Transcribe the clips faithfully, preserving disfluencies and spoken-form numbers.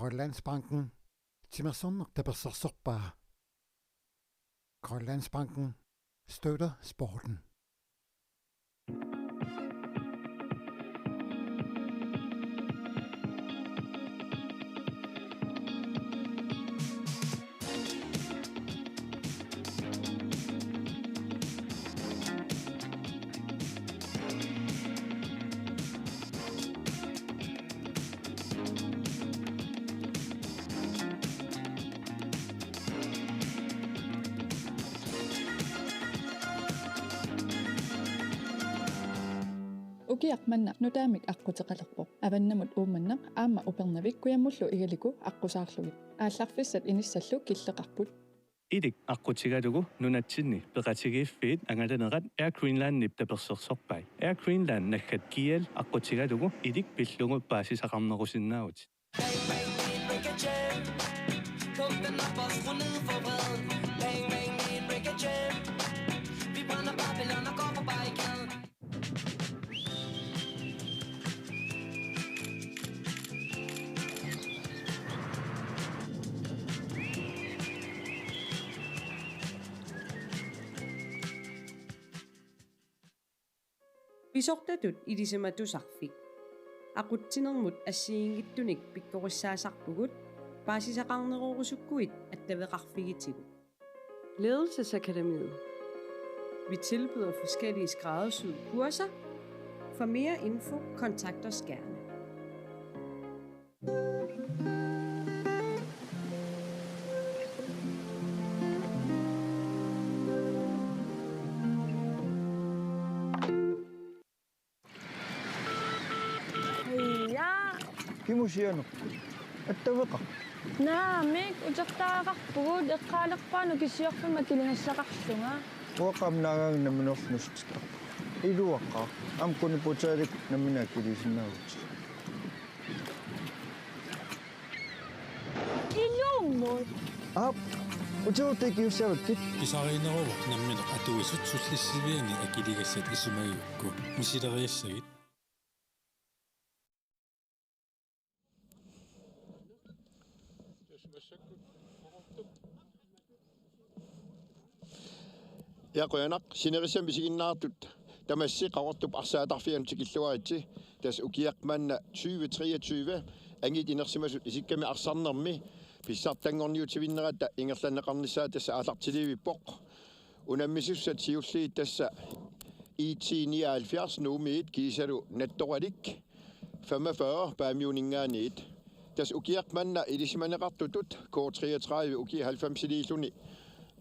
Grønlandsbanken. Timersorneq tapersersorpaa. Grønlandsbanken støtter sporten. Ukiaq manna nutaamik aqquteqalerpoq. Avannamut Uummannaq aamma Upernavik kujammullu Igaliku aqqusaarlugit. Aallarfissat inissallu killeqarput. Ilik aqqutigalugu nunatsinni peqatigiiffiit angalanerat Air Greenlandip tapersersorpai. Air Greenland naggat G L aqqutigalugu ilik pillugu paasisaqarnerusinnaavutit. Pisortatut ilisimatusarfik. Aqutsinermut assigiinngitsunik pikkorissaasarpugut, paasisaqarnerorusukkuit attaveqarfigitigut. Ledelsesakademiet. Vi tilbyder forskellige skræddersyede kurser. For mere info, kontakt os gerne. Ja. Kimusianerput? Attaveqarpit? Naamik, utertagaqarpugut, eqqaalerpaa nukisiorfimma kiligassaqarlunga. Uanga aamma naagaanga nammineerlunga nuussutittarpunga. Iluaqaaq, aamma quniputaalik nammineq akiliisinnaavutit. Ilummut. Aap, utertagaqarussaavakkit. Pisariinneruvoq nammineq atuisut sullissiviani akiligassat isumagigukku. Misileriassagit. Ja, qujanaq, sinerissami isiginnaartut tamassi Qaqortup arsaatarfianut tikilluaritsi. Tassa ukiaq manna tyve treogtyve angiit inersimasut isikkamik arsarnermi pissartanngorniutivinnerata ingerlanneqarnissaa tassa aallartilivippoq. Unammisussat siulliit tassa I T nioghalvfjerds Nuummiit kiisalu Nattoralik femogfyrre Paamiuninngaanniit. Tassa ukiaq manna ilisimaneqartutut K treogtredive ukiut halvfemsiliilluni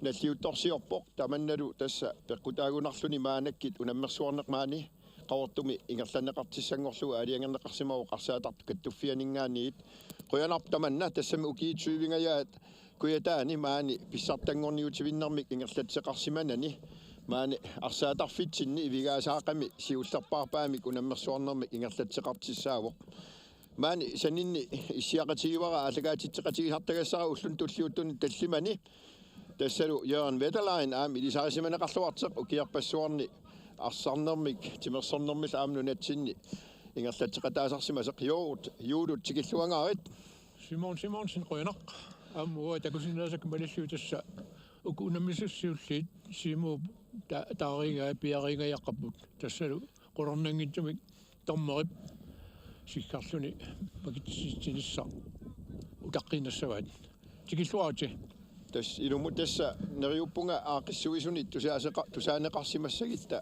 nalliuttorsiorpoq, tamannalu tassa peqqutaagunarluni maannakkut unammersuarneq maani Qaqortumi ingerlanneqartussanngorlugu aalajangerneqarsimavoq arsaatartut kattuffianinngaanniit. Qujanarpoq tamanna, tassami ukiut tyvengajaat kujataani maani pissartanngorniutivinnermik ingerlatseqarsimanani maani arsaatarfitsinni Ivigaasaaqami siullerpaarpaamik unammersuarnermik ingerlatseqartussaavoq. Maani saninni issiaqatigivara aallakaatitseqatigisartagassara ulluni tulliuttuni tallimani. Tassalu Jørgen Wetterlein aamma ilisarisimaneqarluartoq ukiorpassuarni arsarnermik timersornermillu aamma nunatsinni ingerlatseqataasarsimasoq. Juulut, Juulut tikilluangaarit. Simon Simonsen, qujanaq. Aamma uanga takusinnaasakka malillugu tassa uku unammisussat siulliit Siumuup ta-, taariingaja-, piariingajaqqapput. Tassalu qularnanngitsumik dommerip siggarluni pakitsisitsinissaq utaqqiinnassavaat. Tikilluaritsi. Tassa ilummut, tassa neriuppunga aaqqissuisunit tusaaseqa-, tusaaneqarsimassagutta,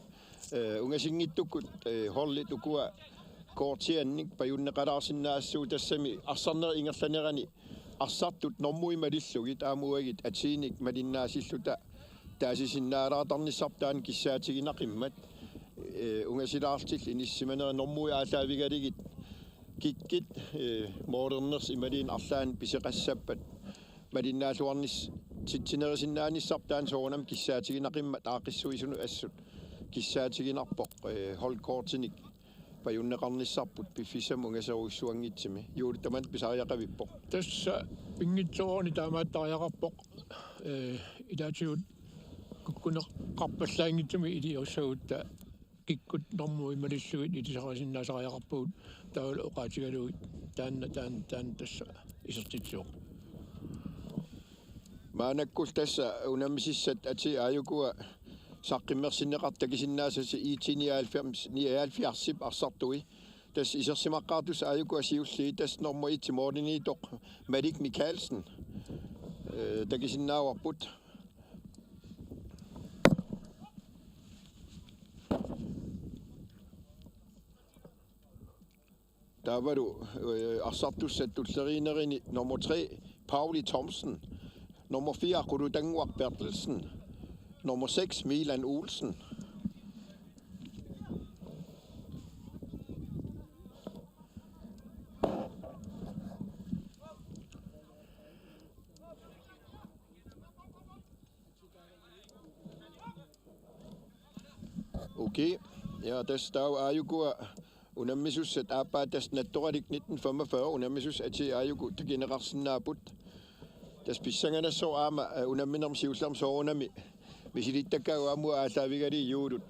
eh, ungasinngitsukkut, eh, holdit ukua kortiannik pajunneqalaarsinnaassuugut, tassami arsarnerup ingerlanerani arsartut normui malillugit aamma uagut atuinik malinnaasilluta taasisinnaalaartarnissarput taanna kissaatiginaqimmata, eh, ungasilaartut inissisimanerat normui aallaavigalugit kikkut, eh, målernersut imaluunniit arlaannik pisoqassappat malinnaalluarnis-, titsinerusinnaanissarput taanna soorunami kissaatiginaqimmat aaqqissuisunut assut kissaatiginarpoq, eh, holdkortinik pajunneqarnissarput piffissami ungaserujussuanngitsumi. Juulut tamanna pisariaqavippoq. Tassa pinngitsoorani taamaattariaqarpoq, eh, ilaatigut kukkuneqarpallaanngitsumik iliussagutta Kikkut normui malillugit ilisarisinnaasariaqarpagut taavalu oqaatigalugit taanna, taanna, taanna tassa isertitsivoq. Maannakkut tassa unammisissat atii aajukua saqqummersinneqartut takusinnaasasi IT nioghalvfems, nioghalvfjerdsip arsartui. Tassa isersimaqqaartussat aajukua siulliit, tassa nummer et-i målimiittoq Malik Mikkelsen, øh, takusinnaavarput. Taavalu, øh, arsartussat tulleriinnerini nummer tre, Pauli Thomsen, nummer fire, Qulutannguaq Berthelsen, nummer seks, Milan Olsen. Okay. Ja, tassa taava aajukua unammisussat aappaa, tassa Nattoralik nitten femogfyrre unammisussat atii aajuku takuneqarsinnaapput. Tassa pissanganassaaq aamma, øh, unamminermi siullermi soorunami misilittakkaagut aamma aallaavigalugit juulut.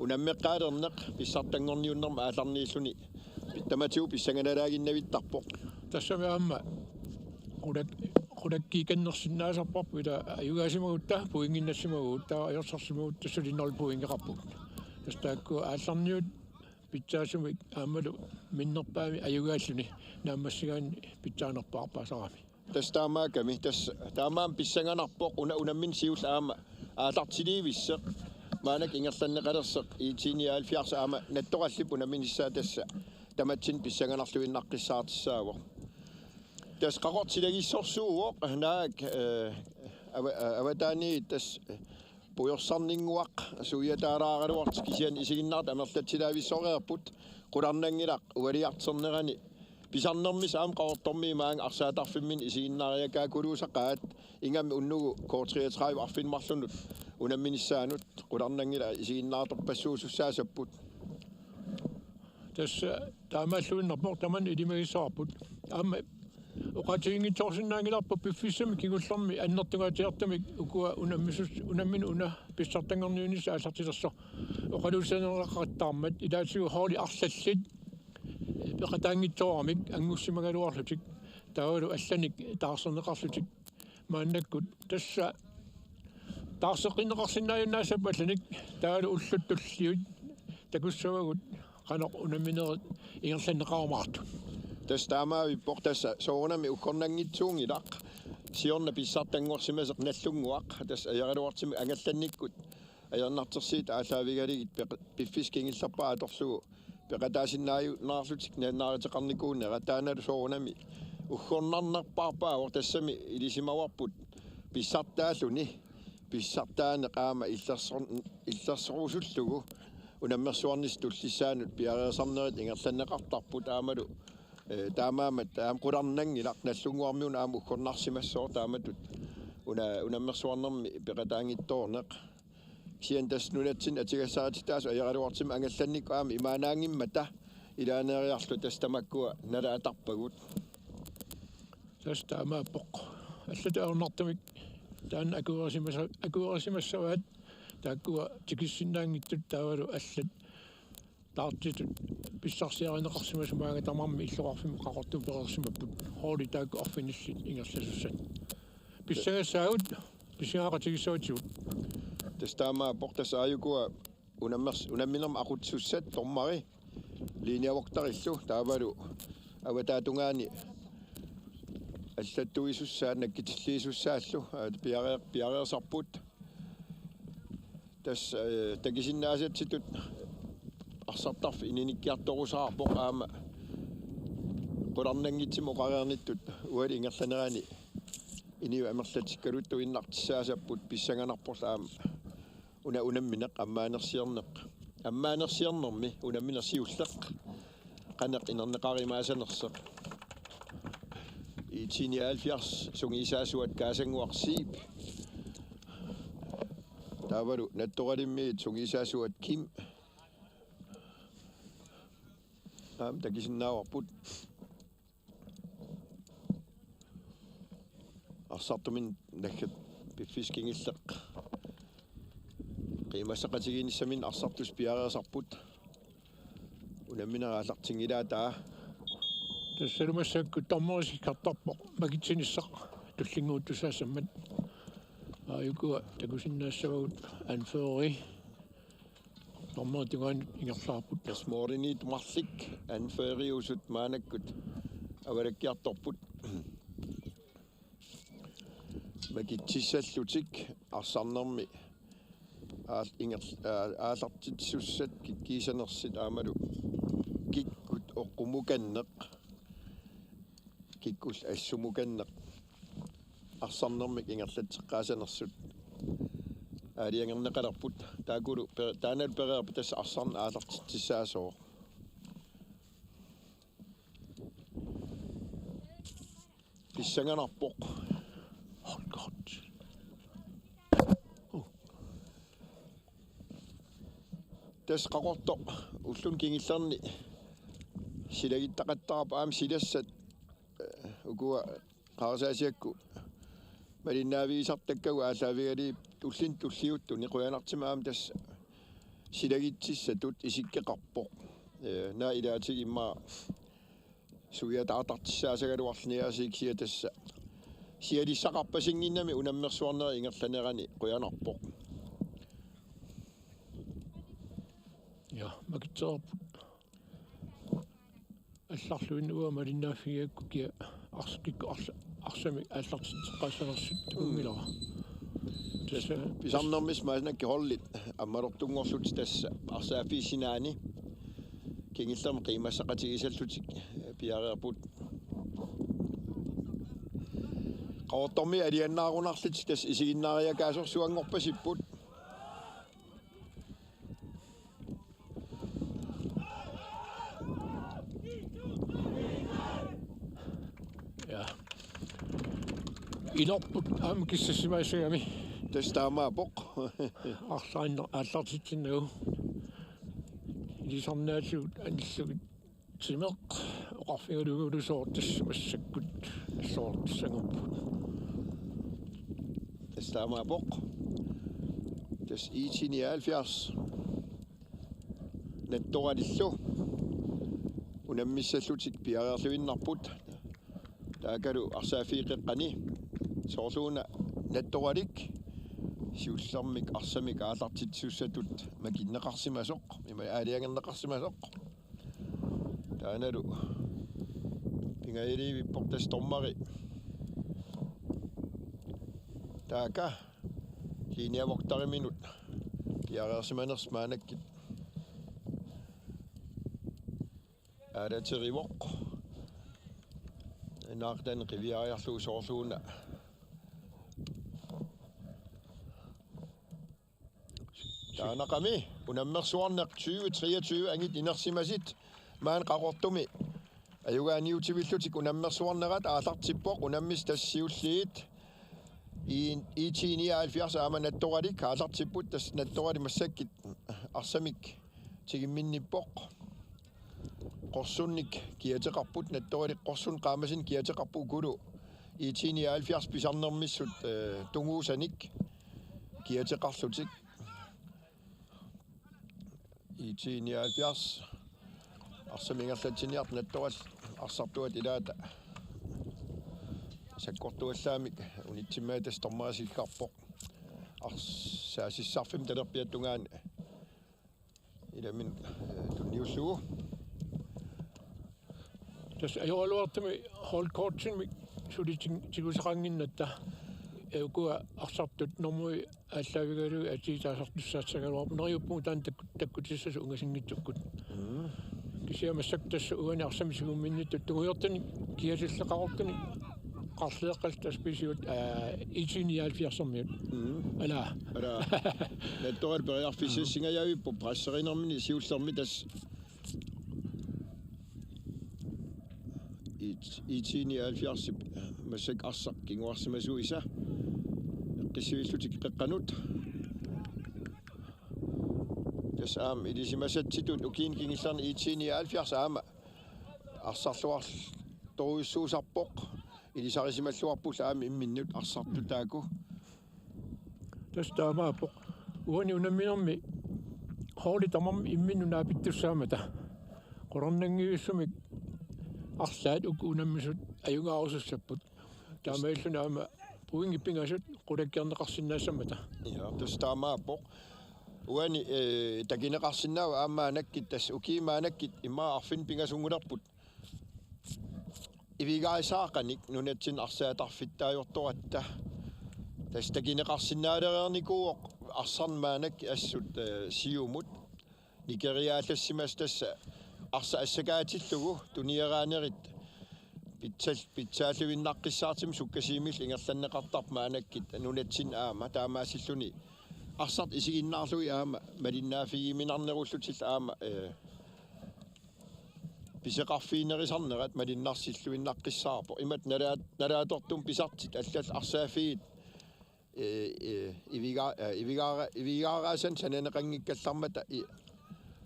Unammeqqaalerneq pissartanngorniunnermi aallarniilluni pi-, tamatigut pissanganalaaginnavittarpoq. Tassami aamma qulak-, qulakkiikannersinnaasarparput, ila ajugaasimagutta pointinnassimavagut, taava ajorsarsimagutta suli nul pointeqarpugut. Tassa taakku aallarniut pitsaasumik aammalu minnerpaamik ajugaalluni naammassigaanni pitsaanerpaasarami. Tassa taamaakkami, tassa taamaammat pissanganarpoq una-, unammineq siulleq aamma aallartilivissoq, maannakkut ingerlanneqalersoq IT nioghalvfjerds aamma Nattorallip unamminissaa tassa tamatsinnut pissanganarluinnartussaassaavoq. Tassa Qaqortoq silagissorsuuvoq, naak, øh, ava-, øh, avataaniit tassa pujorsarninnguaq suiataalaaraluartoq, kisianni isiginnaartut amerlatsilaavissoreerput. Qularnanngilaq ualiartornerani pisarnermissat aamma Qaqortormiit maanga arsaatarfimminni isiginnaariakaakkuluusaqaat, ingammik unnugu K treogtredive arfineq-marlunnut unamminissaanut qularnanngilaq isiginnaartorpassuusussaasapput. Tassa taamaalluinnarpoq, tamanna ilimagissavarput. Aamma oqaatiginngitsoorsinnaanngilarput piffissami kingullermi annertungaatsiartumik ukua unammisus-, unammineq una pissartanngorniunissaq aallartilersoq oqaluuserineqaqattaarmat, ilaatigut holdit arlallit peqataanngitsooramik anngussimagaluarlutik taavalu allanik taarserneqarlutik. Maannakkut tassa taarseqqinneqarsinnaajunnaassapput allanik, taavalu ullut tulliit takussavagut qanoq unamminerit ingerlanneqarumaartut. Tassa taamaavippoq, tassa soorunami uggornanngitsuunngilaq siorna pissartanngorsimasoq Nallunnguaq, tassa ajornartorsiut angallannikkut ajornartorsiut aallaavigalugit peq-, piffissaq kingullerpaaq atorlugu peqataasinnaajunnaarlutik nalunaaruteqarnikuunera, taannalu soorunami uggornarnerpaarpaavoq, tassami ilisimavarput pissartaalluni, pissartaaneq aamma illersor-, illersorusullugu unammersuarnissaq tullissaanut piareersarnerit ingerlanneqartarput aammalu, øh, taamaammat aamma qularnanngilaq Nallunnguarmiuna aamma uggornarsimassooq taamatut una-, unammersuarnermi peqataanngitsoorneq. Kisianni tassa nunatsinni atugassarititaasut ajoraluartumik angallannikkut aamma imaannaanngimmata ilaaneeriarluta tassa tamakkua nalaatarpagut. Tassa taamaappoq. Allatut ajornartumik taanna akuerisimassa-, akuerisimassavaat taakkua tikissinnaanngitsut taavalu allat taartitut pissarsiarineqarsimasut maanga tamarmik illoqarfimmut Qaqortumi pereersimapput, holdit taakku arfinillit ingerlasussat. Pissagassaagut, pissangaaqatigissavatsigut. Tassa taamaappoq, tassa aajukua unammers-, unamminermi aqutsisussat dommeri, linjevogterillu taavalu avataatungaani allattuisussaat nakkutilliisussaallu, aa, piareer-, piareersarput. Tassa, øh, takusinnaasatsitut arsartarfik inuunikkiartorusaarpoq aamma qularnanngitsumik oqareernittut uagut ingerlanerani inuit amerlatikkaluttuinnartussaasapput, pissanganarporlu aamma una unammineq ammaanersiorneq. Ammaanersiornermi unammineq siulleq qanoq inerneqarumaasanersoq. IT nioghalvfjerds sungiusaasuat Kaasannguaq Zeeb. Taavalu Nattoralimmiit sungiusaasuat Kim. Aamma takusinnaavarput. Arsartuminni naggat piffissaq kingulleq Qiimmassaqatigiinnissaminnik arsartussat piareersarput. Unammineq aallartinngilaa taava. Tassalu massakkut dommerit isikkartarpoq makitsinissaq tullinnguuttussaassammat. Aajuku takusinnaassavagut anføreri. Dommerit tungaanut ingerlaarput. Tassa målimiittoq marluk anføreriusut maannakkut avalakkiartorput. Makitsissallutik arsarnermi aal-, inger-, aa-, aallartitsisussat kikkuussinersut aammalu kikkut oqqumukanneq, kikkullu assumukanneq arsarnermik ingerlatseqqaassanersut aalajangerneqalerput. Taakkulu per-, taannalu pereerpoq tassa arsarneq aallartitsissaasoq. Pissanganarpoq. Hold godt. Uh. Tassa Qaqortoq ulluni kingullerni silagittaqattaarpoq aamma silassat, eh, ukua qarasaasiakku malinnaavigisartakkagut aallaavigalugit ulluni tulliuttuni qujanartumik aamma tassa silagitsissatut isikkoqarpoq. Eh, naak ilaatigut immaqa suiataartartussaasagaluarluni aasiit kisianni tassa sialissaqarpasinnginnami unammersuarnerup ingerlanerani qujanarpoq. Ja, makitsereerput. Allarluinnaq uanga malinnaaffigaakku kia ars-, kikkut arsa-, arsamik aallartitseqqaassanersut. Mm. Unngilara. Tassa pisarnermissat maannakkut holdit ammalortunngorlutik tassa arsaaffiup sinaani kingullermik qiimmassaqatigiissallutik piareerput. Qaqortormiut alianaarunarlutik tassa isiginnaariakaasorsuanngorpasipput. Ja. Inorput aamma kissassimassagami. Tassa taamaappoq. Arlaanneq aallartitsinnagu. Ilisarnaallugu anillugit timeq oqarfigalugu soorlu tassa massakkut soorlu tassanngorput. Tassa taamaappoq. Tassa I T nioghalvfjerds. Nattoralillu unammissallutik piareerluinnarput. Taakkualu arsaaffiup qeqqani soorluuna Nattoralik siullermik arsamik aallartitsisussatut makinneqarsimasoq, ima aalajangerneqarsimasoq. Taannalu pingajaliivippoq tassa dommeri. Taakku linjevogteriminut piareersimanersut maannakkut aalaterivoq. Naaqtaani qiviariarlugu soorluuna. Taanaqami unammersuarneq tyve treogtyve angit inersimasut maani Qaqortumi ajugaaniutivillutik unammersuarnerat aallartippoq. Unammissat tassa siulliit I-, I T nioghalvfjerds aamma Nattoralik aallartipput. Tassa Nattoralik massakkut arsamik tigumminnippoq. Qorsunnik kiateqarput, Nattoralik qorsunik qaamasunik kiateqarput, ukulu I T nioghalvfjerds pisarnermissut, eh, tunguusanik kiateqarlutik. I T nioghalvfjerds arsamik ingerlatsiniartoq Nattoralik arsartuata ilaata sakkortuallaamik unitsimmaat tassa dommerip asikkarpoq. Ars-, saassussarfimmi talerpiata tungaanut ilaminnut, eh, tunniullugu. Tassa ajoraluartumik holdkortimik suli ti-, tigusaqannginnatta, eh, ukua arsartut normuit aallaavigalugit atii taasartussaassagaluarput, neriuppunga taanna takku-, takkutissasoq ungasinngitsukkut. Mm. Kisianni massakkut tassa uani arsamik tigumminnittut tungujortunik kiatillit Qaqortunik qarleeqqallit tassa pisiat, aa, I T nioghalvfjerdsermiut. Mm. Ala. Ala. Nattoralik periarfissassingajavipput presserinermini siullermi tassa I T, I T nioghalvfjerdsip massakkut arsaq kinguarsimasuisa eqqissivillutik qeqqanut. Tassa aamma ilisimasatsitut ukiuni kingullerni I T nioghalvfjerds aamma arsarluartorujussuusarpoq, ilisarisimalluarpullu aamma imminnut arsartut taakku. Tassa taamaappoq. Uani unamminermi holdit tamarmik imminnut naapittussaammata. Qularnanngivissumik arlaat uku unammisut ajugaarusussapput. Taamaalilluni aamma pointit pingasut qulakkeerneqarsinnaassammata. Ja, tassa taamaappoq. Uani, eh, takuneqarsinnaavoq aamma maannakkut tassa ukiut maannakkut immaqa arfineq-pingasunngulerput. Ivigaasaaqqanik nunatsinni arsaatarfittaajortoratta. Tassa takuneqarsinnaalereernikuuvoq arsarneq maannakkut assut, eh, siumut. Nikeriaallassimasoq tassa arsaq assakaatillugu tunioraanerit pitsal-, pitsaalluinnaqqissaartumik sukkasuumillu ingerlanneqartarpoq maannakkut nunatsinni aamma taamaasilluni arsartut isiginnaarlugit aamma malinnaaffigiuminarnerullutillu aamma, eh, pisoqarfiginerusarnerat malinnarsilluinnaqqissaarpoq. Imatut nalaat-, nalaatortumik pisartut allallu arsaaffiit, eh, eh, iviga-, eh, ivigaara-, ivigaaraasanik sananeqanngikkallarmata i-,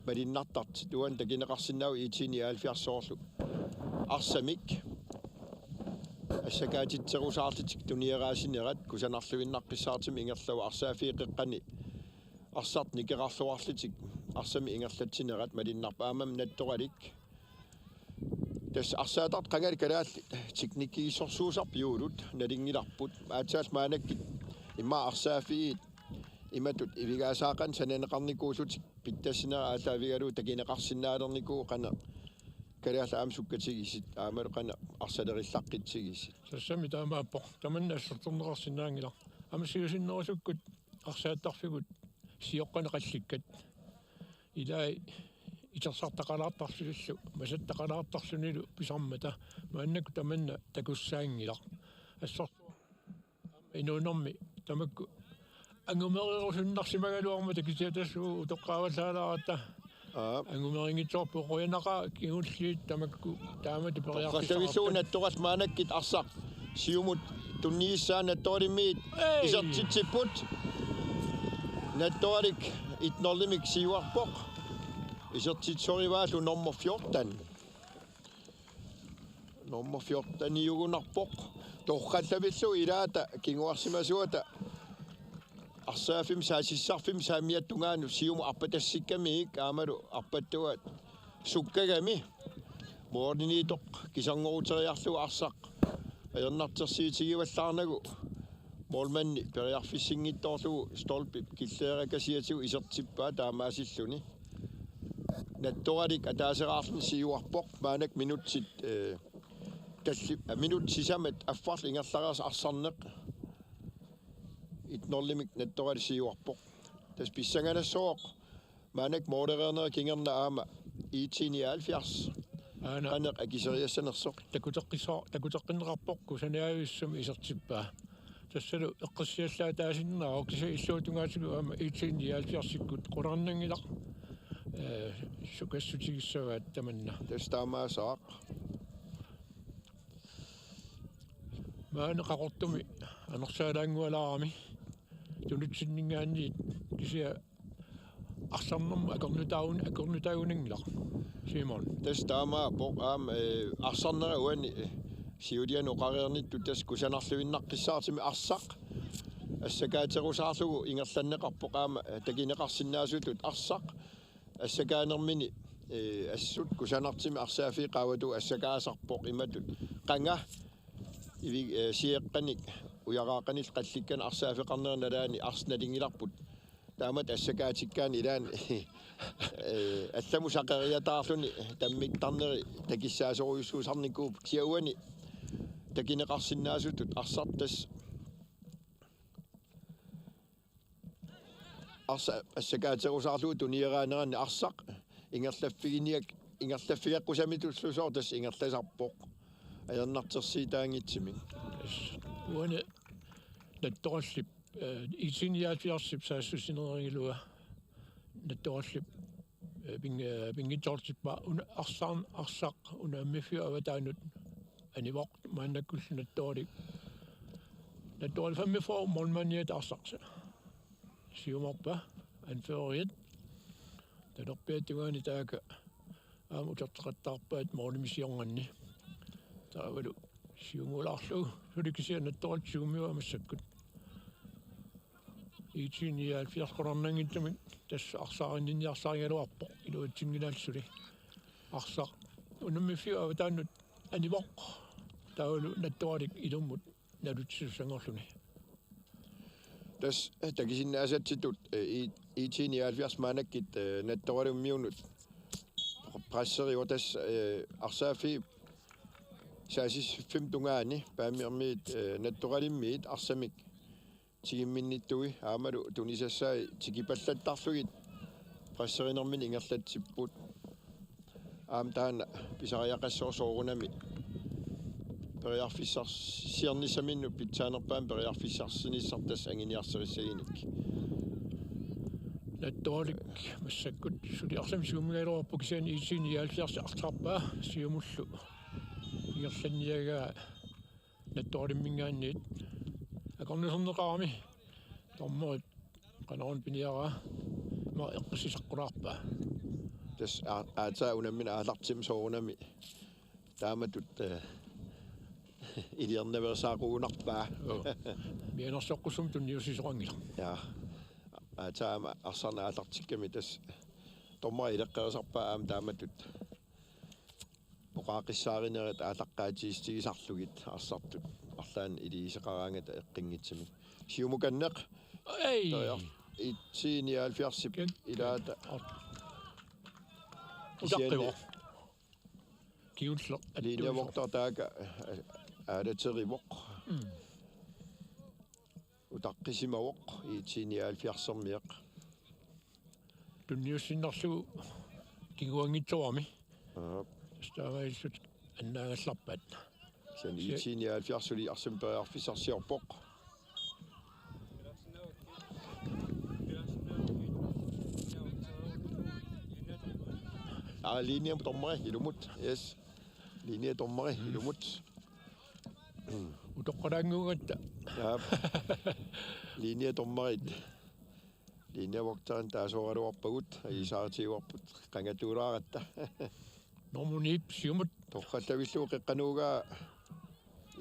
malinnartartut. Uani takuneqarsinnaavoq IT nioghalvfjerds soorlu arsamik assakaatitserusaarlutik tunioraassinerat kusanarluinnaqqissaartumik ingerlavoq arsaaffiit qeqqani arsartut nikerarluarlutik arsamik ingerlatsinerat malinnarpoq. Aammami nattoralik. Tassa arsaatartut qangali kalaallit teknikkigissorsuusarput juulut nalunngilarput. Aatsaat maannakkut immaqa arsaaffiit imatut ivigaasaaqqanik sananeqarnikuullutik pitsassinerat aallaavigalugu takuneqarsinnaalernikuuvoq qanoq kalaallit aamma sukkatigisut aammalu qanoq arsalerillaqqitsigusut. Tassami taamaappoq. Tamanna assersorneqarsinnaanngilaq. Aamma siusinnerusukkut arsaattarfigut sioqqaneqallikkat. Ilai itersartaqalaartarlunilu masattaqalaartarlunilu pisarmata maannakkut tamanna takussaanngilaq. Assor inuunermi tamakku angumereerusunnarsimagaluarmata kisianni tassa utoqqaavallaalaaratta. Aap. Angumeringitsoorpoq qujanaqaaq kingulliit tamakku taamatut periarfissaqartut. Toqqassavillugu nattorallit maannakkut arsaq siumut tunniussaa nattoralimmiit. Ei. Isertitsipput. Nattoralik et nul-imik siuarpoq. Isertitsorivaallu nummer fjorten. Nummer fjorten-iugunarpoq. Toqqallavillugu ilaata kinguarsimasuata arsaaffimmi saasissarfimmi saamiata tungaanut siumut arpatassikkamigit aammalu arpattuat sukkagami. Mooriniitoq kisanngoruteriarlugu arsaq ajornartorsiutigivallaarnagu. Moormanni periarfissinngitsoorlugu stolpip killeerakasiatigut isertippaa taamaasilluni. Nattoralik ataaseraarluni siuarpoq maannakkut minutsit, eh, talli-, eh, minutsit sisamat affarlu ingerlareersoq arsarneq. Et nul-imik nattoralik siuarpoq. Tassa pissanganassaaq maannakkut moolereernera kingorna aamma IT nioghalvfjerds. Aana. Qanoq akiseriassanersoq. Takuteqqissaa-, takuteqqinneqarpoq kusanaavissummik isertippaa. Tassalu eqqarsaatigisinnaavoq kisianni illuatungaatigut aamma IT nioghalvfjerds-ikkut qularnanngilaq, eh, sukassutigissavaat tamanna. Tassa taamaasaaq. Maani Qaqortumi anersaalaanngualaarami tunutsinninngaanniit kisianni arsarnermut akornutaavun-, akornutaagunanngilaq. Simon. Tassa taamaappoq aamma, eh, arsarnera uani, eh, siuliani oqareernittut tassa kusanarluinnaqqissaartumik arsaq assakaaterusaarlugu ingerlanneqarpoq aamma, eh, takuneqarsinnaasutut arsaq assakaanermini, eh, assut kusanartumik arsaaffiit qaavatigut assakaasarpoq imatut. Qanga ivi-, eh, sioqqanik ujaraaqqanillu qallikkanik arsaaffeqarnera nalaani arsaq nalunngilarput. Taamatut assakaatikkaanni ilaanni, eh, allamut saqeriataarluni tammittarneri takussaasorujussuusarnikuupput. Kisianni uani takuneqarsinnaasutut arsaq tassa. Arsaq assakaaterusaarlugu tunioraaneranni arsaq ingerlaffiginiak-, ingerlaffigaqqusamitullusooq tassa ingerlasarpoq. Ajornartorsiutaanngitsumik. Uani nattorallip, eh, IT nioghalvfjerdsip saassussinererigilua nattorallip, eh, ping-, eh, pinngitsoortippaa una arsaan-, arsaq unammiffiup avataanut anivoq maannakkullu nattoralik. Nattoralik femogfyrre målmandiata arsaq siumoorpaa anføreriat. Talerpiata tungaani taakku aamma uterteqattaarpaat målimik siornanni. Taavalu siumulaarlugu suli kisianni nattoralik siummiuaa massakkut. IT-79 qularnanngitsumik tassa arsaarinninniarsarigaluarpoq iluatsinngilaallu suli. Arsaq unammiffiup avataanut anivoq. Taavalu Nattoralik ilummut nalutissanngorluni. Tassa takisinnaasatsinni, eh, i-, IT-79 maannakkut, eh, Nattoralimmiunut presserivoq tassa, eh, arsaaffiup saasissuffimmi tungaani Paamiormiit, eh, Nattoralimmiit arsamik tigumminnittui aammalu tunisassai tikipallattarlugit presserinermini ingerlatsipput. Aamma taanna pisariaqassaaq soorunami periarfissarsiornissaminnut pitsaanerpaamik periarfissarsinissaq tassa anguniarsarissaginik. Nattoralik massakkut suli arsamik siumigaluarpoq kisianni IT-79 arsaarpaa siumullu ingerlanniagaa Nattoralimminngaanniit akornuserneqarami dommerit qanoruna piniaraa ima eqqissisaqqunaarpaa. Tassa aa-, aatsaat unammineq aallartimmata soorunami taamatut, eh, iliornaveersaaqugunarpaa. Joo. Mianersoqqussummik tunniussisoqanngilaq. Ja. Aatsaat aamma arsarneq aallartikkami tassa dommerit ileqqerisarpaat aamma taamatut oqaaqqissaarinerit aallaqqaatigisassarlugit arsartut arlaannik iliuuseqaraangata eqqunngitsumik. Siumukanneq. Ei! Periar-, IT-79-ip Kik-, ilaata. Ot-, kisianni utaqqivoq. Kingulleq. Linjevogter taakku, eh, aalaterivoq. Mm. Utaqqisimavoq IT-79-ermiut. Tunniussinnarlugu kinguanngitsoorami. Aap. Tassa taamaalillutik annaagallarpaat. Kisianni Si- IT-79 suli arsamik periarfissarsiorpoq. Aa, linjedommeri ilummut. Yes. Linjedommeri Mm. ilummut. Utoqqalaannguugatta. Aap. Linjedommerit. Linjevogterit taasooraluarpagut, mm, ajuusaarutigaarput, qangatuulaaratta. Normu ni siumut. Torrallavillugu qeqqanut uunga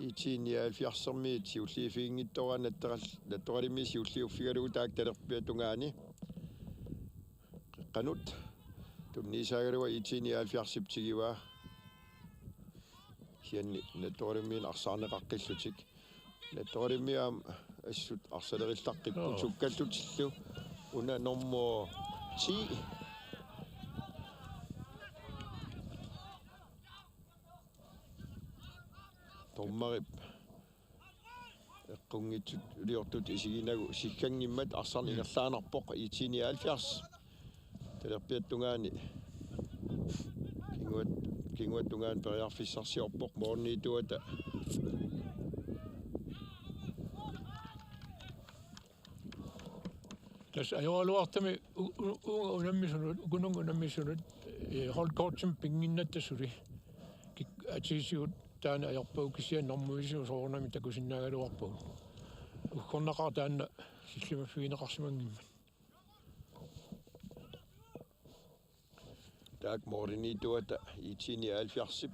IT-79-ermiut siulliuffiginngitsoorput Nattoral-, Nattoralimmiut siulliuffigalugu taakku talerpiata tungaani. Qeqqanut tunniussaagaluaq IT-79-ip tigivaa. Kisianni Nattoralimmiunut arsaarneqaqqillutik. Nattoralimmiut aamma assut arsalerillaqqippoq. Joo. Sukkallutillu. Una nummer ti. Dommerip eqqunngitsuliortutut isiginagu sikkanngimmat arsarneq, mm, ingerlaannarpoq IT-79. Talerpiata tungaani. Kinguat-, kinguata tungaani periarfissarsiorpoq målimiittuata. Tassa ajoraluartumik u-, u-, uunga unammisunut, ukununnga unammisunut, eh, holdkortimik pinnginnatta suli. Kik-, atiisigut taanna ajorpagut kisianni normuisigut soorunami takusinnaagaluarpagut. Uggornaqaaq taanna sillimaffigineqarsimanngimmat. Taakku målimiittuata IT-79-ip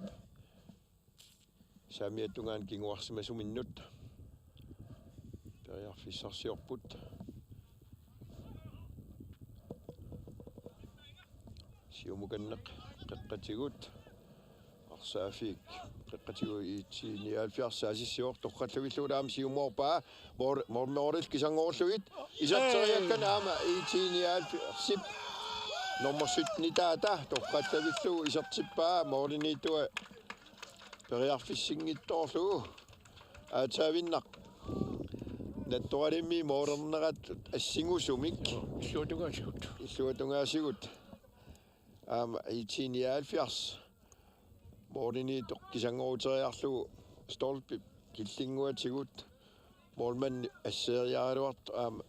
saamiata tungaani kinguarsimasuminnut periarfissarsiorput. Siumukanneq qeqqatigut. Arsaaffiup qeqqatigut IT-79 saasissivoq, torrallavillugu aamma siumoorpaa. Mål-, mål-, målmandip kisanngorullugit. Iserteriakkani aamma IT-79-ip nummer sytten-itaata torrallavillugu isertippaa, målimiittua periarfissinngitsoorlugu. Aatsaavinnaq Nattoralimmi målernerat assingusumik. Illuatungaasigut. Illuatungaasigut. Aamma IT-79 målimiittoq kisanngoruteriarlugu stolpip killinnguatigut målmandi asseeriaraluartoq aamma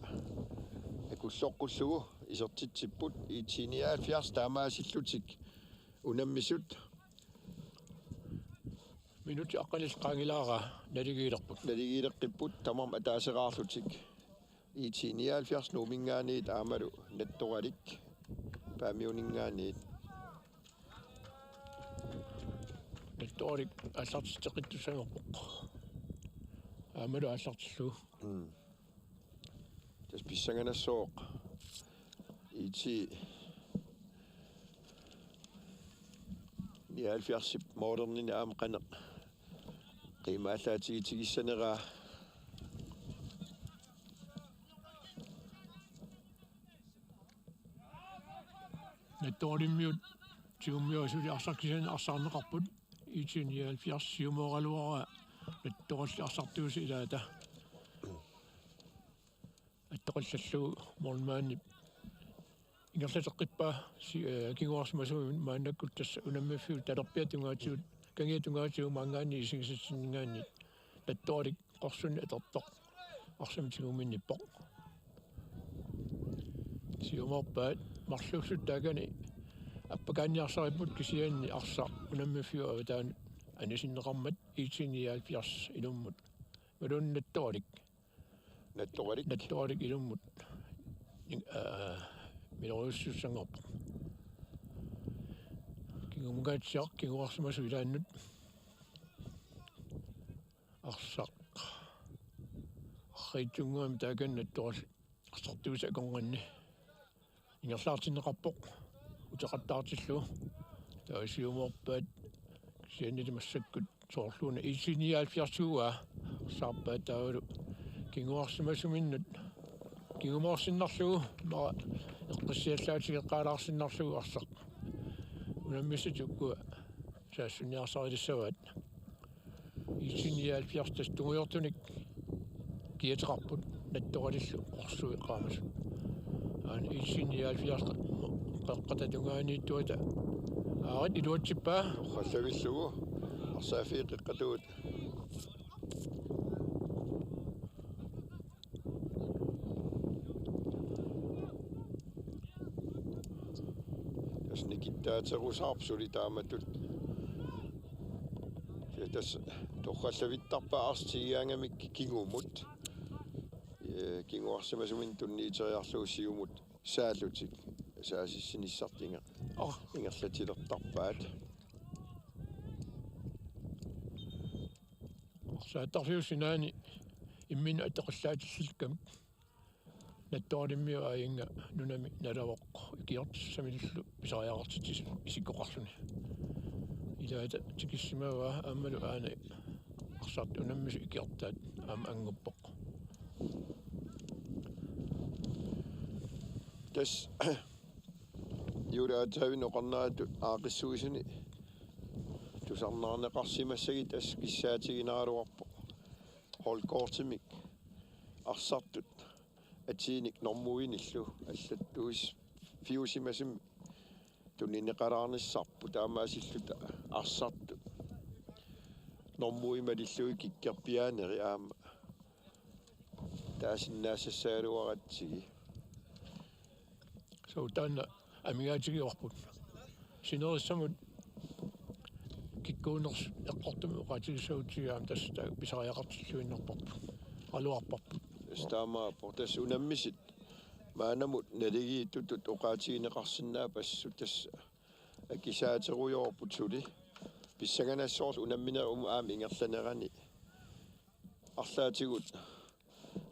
akulloqqullugu isertitsipput IT-79 taamaasillutik unammisut. Minutsit aqqanillit qaangilaaraa naligiilerput. Naligiileqqipput tamarmik ataaseraarlutik. IT-79 Nuumminngaanniit aammalu Nattoralik Paamiuninngaanniit. Nattoralik aallartitseqqittussanngorpoq. Aammalu aallartillugu. Mm. Tassa pissanganassaaq IT nioghalvfjerdsip målerninni aamma qanoq qiimaallaatigitissaneraa. Nattoralimmiut tigummiusut arsaq kisianni arsaarneqarput. IT nioghalvfjerds siumooraluaraa Nattoralli arsartuusi ilaata. Attoqallallu målmandip ingerlateqqippaa si-, eh, kinguarsimasuminnut maannakkut tassa unammiffiup talerpiata tungaatigut, kangiata tungaatigut maanngaanniit isigisassaninngaanniit Nattoralik qorsunnik atortoq arsamik tigumminnippoq. Siumoorpaat marluullutik taakani appakaanniarsaripput kisianni arsaq unammiffiup avataanut anisinneqarmat IT nioghalvfjerds ilummut. Imaluunniit Nattoralik. Nattoralik. Nattoralik ilummut. Ning-, aa, miloriussussanngorpoq. Kingumut kaatsiaq kinguarsimasoq ilaannut. Arsaq. Arriitsunnguamik taakani Nattoralli arsartuusi akornanni ingerlaartinneqarpoq uteqattaartillugu. Taava siumoorpaat kisiannili massakkut soorluuna IT nioghalvfjerds-ugaa arsaarpaat taavalu kinguarsimasuminnut kingumoorsinnarlugu, immaqa eqqissiallaatigeqqaalaarsinnarlugu arsaq unammissatik ukkua saassunniarsarilissavaat. IT nioghalvfjerds tassa tungujortunik kiateqarput Nattoralillu qorsuit qaamasut. Aana IT nioghalvfjerds qeqqata tungaaniittuata aarit iluatsippaa. Torrallavillugu arsaaffii qeqqatuut. Tassa nikittaaterusaarpoq suli taamatut. Tassa torrallavittarpaat arsaq tigigaangamik kingumut. Ee, kinguarsimasuminnut tunniuteriarlugu siumut saallutik saasissinissartik inger-, Aa. Ingerlatilertarpaat. Arsaattarfiup sinaani imminnut atoqallaatillillutik Nattoralimmiut aajinnga nunami nalavoq ikiortissamillu pisariaqartitsisut isikkoqarluni. Ilaata tikissimavaa aammalu aana arsartut unammisut ikiortaat aamma annguppoq. Tassa juulaatsaavin oqarneratut aaqqissuisuni tusarnaarneqarsimassagit tassa kissaatiginaraluarpoq. Holdkortimik arsartut atiinik normuinillu allattuis fiusimasumik tunineqalaarnissarput taamaasilluta arsartut normuit malillugit kikkerpiaaneri aamma taasinnaassassagaluaratsigit. Suu taanna amigaatigivarput. Sinerissamut kikkuunersut eqqortumik oqaatigissagutsigit aamma tassa taakku pisariaqartilluinnarparput. Aluarparput. Tassa taamaappoq. Tassa unammisut maannamut naligiittutut oqaatigineqarsinnaapput assut tassa akisaaterujoorput suli. Pissanganassaaq unamminerup aamma ingerlanerani arlaatigut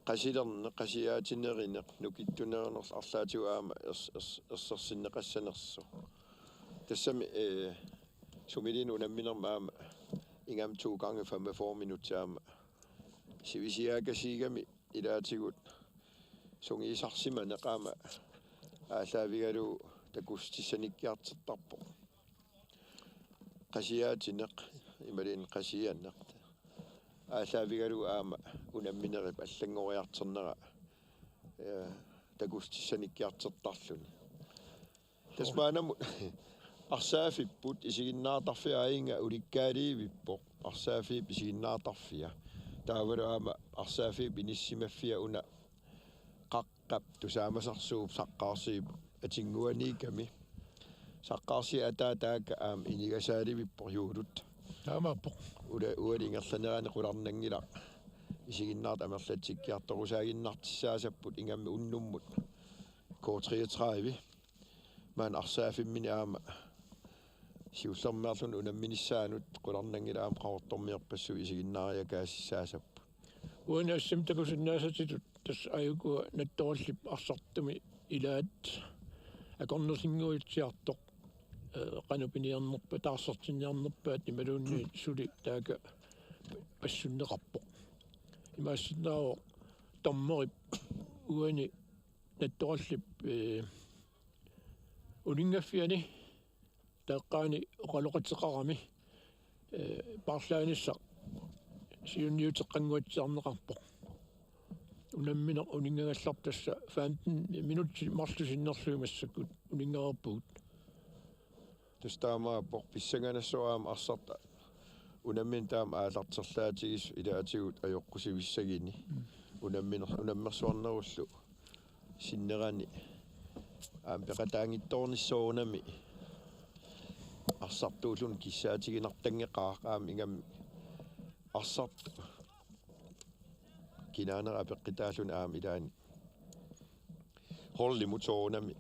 qasilerneq, qasiaatinerineq, nukittunerinerlu arlaatigut aamma ers-, ers-, ersersinneqassanersoq. Tassami, ee, sumiliunut unamminermi aamma ingammik to gange femogfyrre minutsit aamma sivisuaakasiigami ilaatigut sungiusarsimaneq aamma aallaavigalugu takussutissanikkiartortarpoq. Qasiaatineq, imaluunniit qasianeq. Aallaavigalugu aamma unamminerip allanngoriartornera, ee, takussutissanikkiartortarluni. Tassa maannamut arsaaffipput isiginnaartarfia aajinga ulikkaaliivippoq arsaaffiup isiginnaartarfia. Taavalu aamma arsaaffiup inissimaffia una qaqqap tusaamasarsuup saqqaarsiup atinnguaniikkami. Saqqaarsiat ataataakka aamma inigasaalivippoq juulut. Taamaappoq. Ula-, uali ingerlanerani qularnanngilaq isiginnaartut amerlatsikkiartorusaaginnartussaasapput ingammik unnummut K treogtredive. Maani arsaaffimmini aamma siullermeerluni unamminissaanut qularnanngilaq aamma Qaqortormiorpassuit isiginnaariakaasissaasapput. Uani assimi takusinnaasatitut Tassa aajukua Nattorallip arsartumi ilaat akornisinnguatsiartoq, eh, qanoq piniarnerpaat, taarsertinniarnerpaat imaluunniit suli taakku passunneqarpoq. Imaassinnaavoq dommerip uani Nattorallip, eh, uninngaffiani taqqaani oqaloqateqarami, eh, paarlaanissaq siunniuteqqannguatsiarneqarpoq. Unammineq uninngagallartoq, tassa femten minutsit marluk sinnerlugit massakkut uninngareerpugut. Tassa taamaappoq, pissanganassaaq aamma arsarta unammineq taama aallarterlaatigisoq ilaatigut ajoqqusivissaginnini. Mm. Unammineq, unammersuarnerullu sinnerani aamma peqataanngitsoornissaanut arsartuulluni kissaatiginartanngeqaaq aamma ingammik arsartut kinaanera apeqqutaalluni aamma ilaanni holdimut soorunami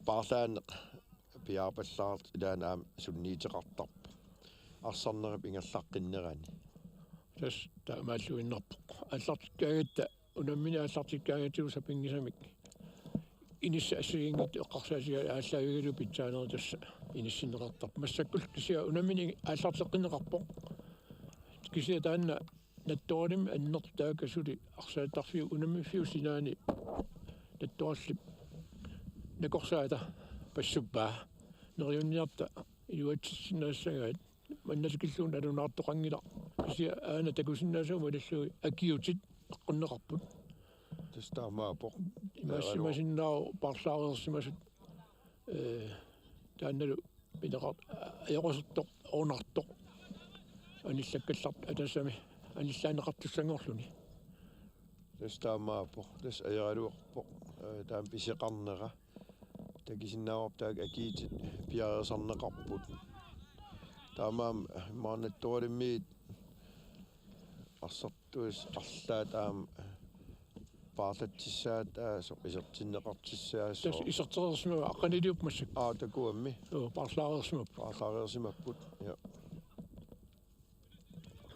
paarlaaneq piaarpallaartoq ilaanni aamma sunniuteqartarpoq arsarnerup ingerlaqqinnerani. Tassa taamaalluinnarpoq. Aallartikkaangatta, unammineq aallartikkaangatsigu sapinngisamik inissat assigiinngitsut eqqarsaatigaat aallaavigalugu pitsaanerit tassa inissinneqartarput. Massakkullu kisianni unammineq aallarteqqinneqarpoq. Kisianni taanna Nattorallimi annertuut taakku suli arsaattarfiup unammiffiup sinaani Nattorallip nakorsaata passuppaa. Neriunniarta iluatsissinnaassagaat. Manna tikillugu nalunaartoqanngilaq. Kisianni aana takusinnaasagut malillugit akiutit eqqunneqarput. Tassa taamaappoq. Imaassimasinnaapput paarlaareersimasut, eh, taannalu pineqar-, ajoqusertoq, oornartoq. Anillakkallartoq ataatsimik anillaanneqartussanngorluni. Tassa taamaappoq. Tassa ajoraluarpoq, eh, taama pisoqarnera. Takusinnaavarput taakku akiutit piareersarneqarput. Taamaammat immaqa Nattorallimiit arsartuisa arlaat aamma paarlatsissaattaasoq isertinneqartissaasoq. Tassa isertereersimavoq aqqaniliupput massakkut. Aa, takuammi. Joo, paarlaareersimapput. Paarlaareersimapput. Ja.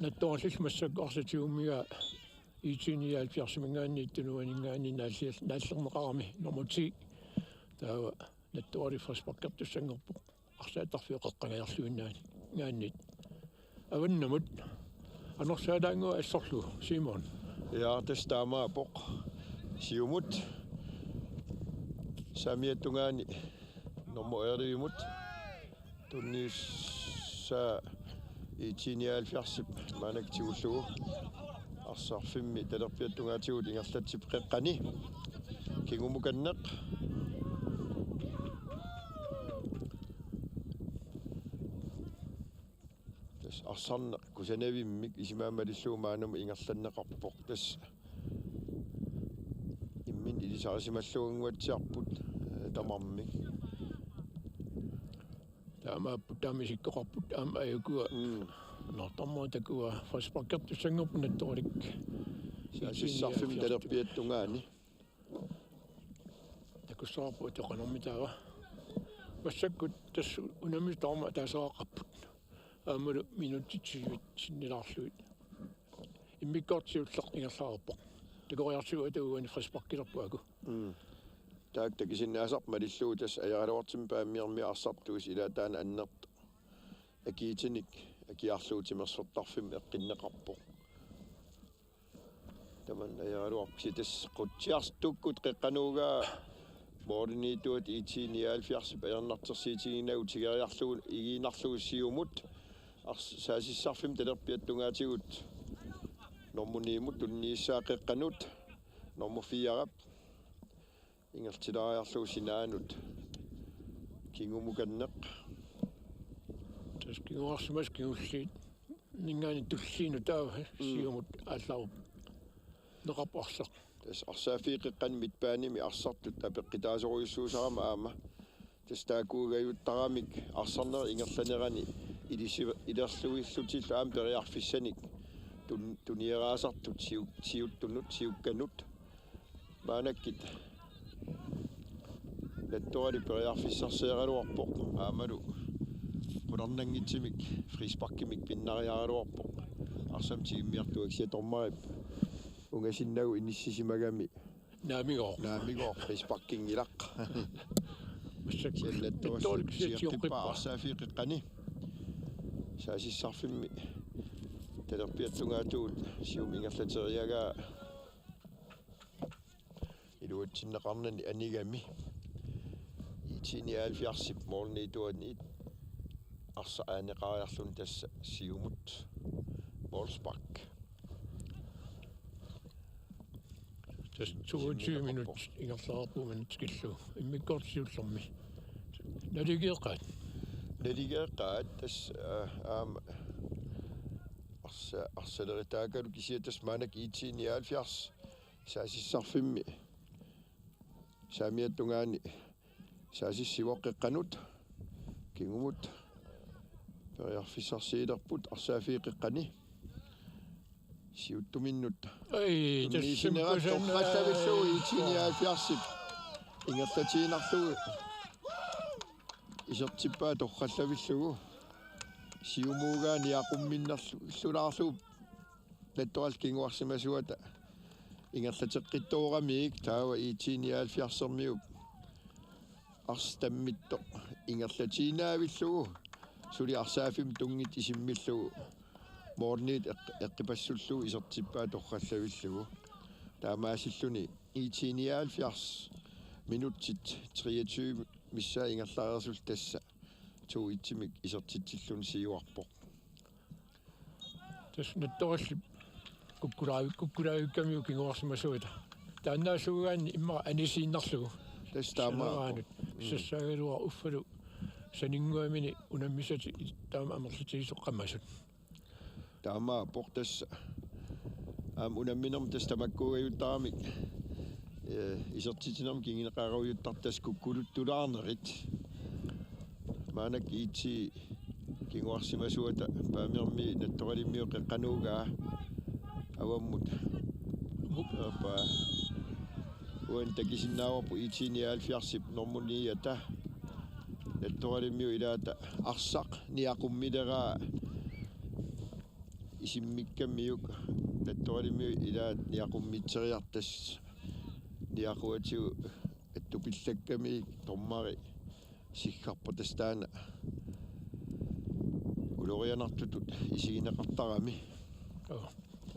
Nattorallillu massakkut arsaq tigummigaa I T nioghalvfjerdsimingaanniit tunuaninngaanniit naallial-, naallerneqarami nummer ti. Taava Nattorallip frisparkertussanngorpoq arsaattarfiup qeqqangajarluinnaangaanniit. Avannamut anorsaalaannguaq assorlugu, Simon. Ja, tassa taamaappoq. Siumut saamiata tungaani nummer ellevemut tunniussaa I T nioghalvfjerdsip maannakkut tigullugu arsarfimmi talerpiata tungaatigut ingerlatsippoq qeqqani. Kingumukanneq. Tassa arsarneq kusanavimmik isumaga malillugu maannamut ingerlanneqarpoq. Tassa imminut ilisarisimalluannguatsiarput, eh, tamarmik. Taamaapput taama isikkoqarput aamma aajukua. Mm. Naartarmut takuaa frisparkertussanngorput Nattoralik. Saasissarfimmi talerpiata tungaani. Takussavarput atoqanermi taava. Massakkut tassa unammisut tamarmik ataaseqaqarput. Aammalu minutsit tyve sinnilaarlugit. Immikkoortoq siulleq ingerlareerpoq. Takoriartigu atuuani frisparkilerpoq aajuku. Mm. Taakku takusinnaasarput malillugu tassa ajoraluartumik Paamiormiut arsartuisa ilaat taanna annertooq. Akiutinit akiarlugu timersortarfimmut eqqunneqarpoq. Tamanna ajoraluarpoq, tassa Qutsiarsuukkut qeqqanut uunga målimiittuat I T nioghalvfjerdsip ajornartorsiutiginnagu tigoriarlugu igiinnarlugu siumut ars-, saasissarfimmi talerpiata tungaatigut nummer nimut tunniussaa qeqqanut nummer firep ingerlatilaariarlugu sinaanut kingumukanneq. Tassa kinguarsimasut kingulliit. Ninngaani tulliinut taava. Mm. Siumut aallarneqarpoq arsaq. Tassa arsaaffiup qeqqani midtbanemi arsartut apeqqutaasorujussuusarami aamma. Tassa taakkuugajuttaramik arsarnerup ingerlanerani ilisi-, ilerluillutillu aamma periarfissanik tun-, tunieraasartut siu-, siuttunut, siukkanut. Maannakkut Nattoralik periarfissarsiaraluarpoq aammalu qularnanngitsumik frisparkimik pinnariaraluarpoq. Arsamik tigummiartuatsiartoq dommerip ungasinnagu inissisimagami. Naamigooq. Naamigooq frisparkinngilaq. Massakkut sianlattuas Victor Alexis tigeqqippaa sioqqippaa. Arsaaffiup qeqqani. Saasissarfimmi talerpiata tungaatigut siumut ingerlateriagaa iluatsinneqarnani anigami. I T nioghalvfjerdsip målimiittuaniit arsaq aaneqariarluni tassa siumut målspark. Tassa toogtyve minut ingerlareerpugut manna tikillugu. Immikkoortoq siullermi. Naligeeqqaat. Naligeeqqaat tassa, aa, aamma arsa-, arsaleritaagalu kisianni tassa maannakkut I T nioghalvfjerds saasissarfimmi saamiata tungaani saasissivoq qeqqanut kingumut periarfissarsiulerput arsaaffiup qeqqani. Siuttuminnut ai, tunniussinerat tassami torrallavillugu kusanaa. I T nioghalvfjerdsip ingerlatiinnarlugu isertippaa torrallavillugu. Siumuugaa niaqumminnerlu-, -llulaarlugu Nattoralik kinguarsimasuata ingerlateqqittooramiuk taava I T nioghalvfjerdsermiut arsaq tammittoq ingerlatiinnaavillugu suli arsaaffimmut tunngitsoq isimmillugu målimiit eq-, eqqipassullugu isertippaa torrallavillugu. Taamaasilluni I T nioghalvfjerds minutsit treogtyve missaat ingerlareersullu tassa to et-imik isertitsilluni siuarpoq. Tassa Nattorallip kukkulaavi-, kukkulaavikkamiuk kinguarsimasuata. Taannaassuugaanni immaqa anisiinnarlugu. Tassa taamaappoq. Saneraanut. Mm. Sassaagaluaq uffalu saninnguamini unammisatik taama amerlatigisoqamasut. Taamaappoq tassa. Aamma unamminermi tassa tamakkuugajuttaramik, ee, isertitsinermi kinguneqarujuttartut tassa kukkuluttulaarnerit. Maannakkut I T kinguarsimasuata Paamermiut Nattoralimmiut qeqqanut uunga avammut. Aappa. Uani takusinnaavarput I T nioghalvfjerdsip normu niata. Nattoralimmiut ilaata arsaq niaqummileraa isimmikkamiuk Nattoralimmiut ilaat niaqummiteriartut niaquatigut attupillakkamiuk dommeri siggarpoq tassa taanna ulorianartutut isigineqartarami. Joo.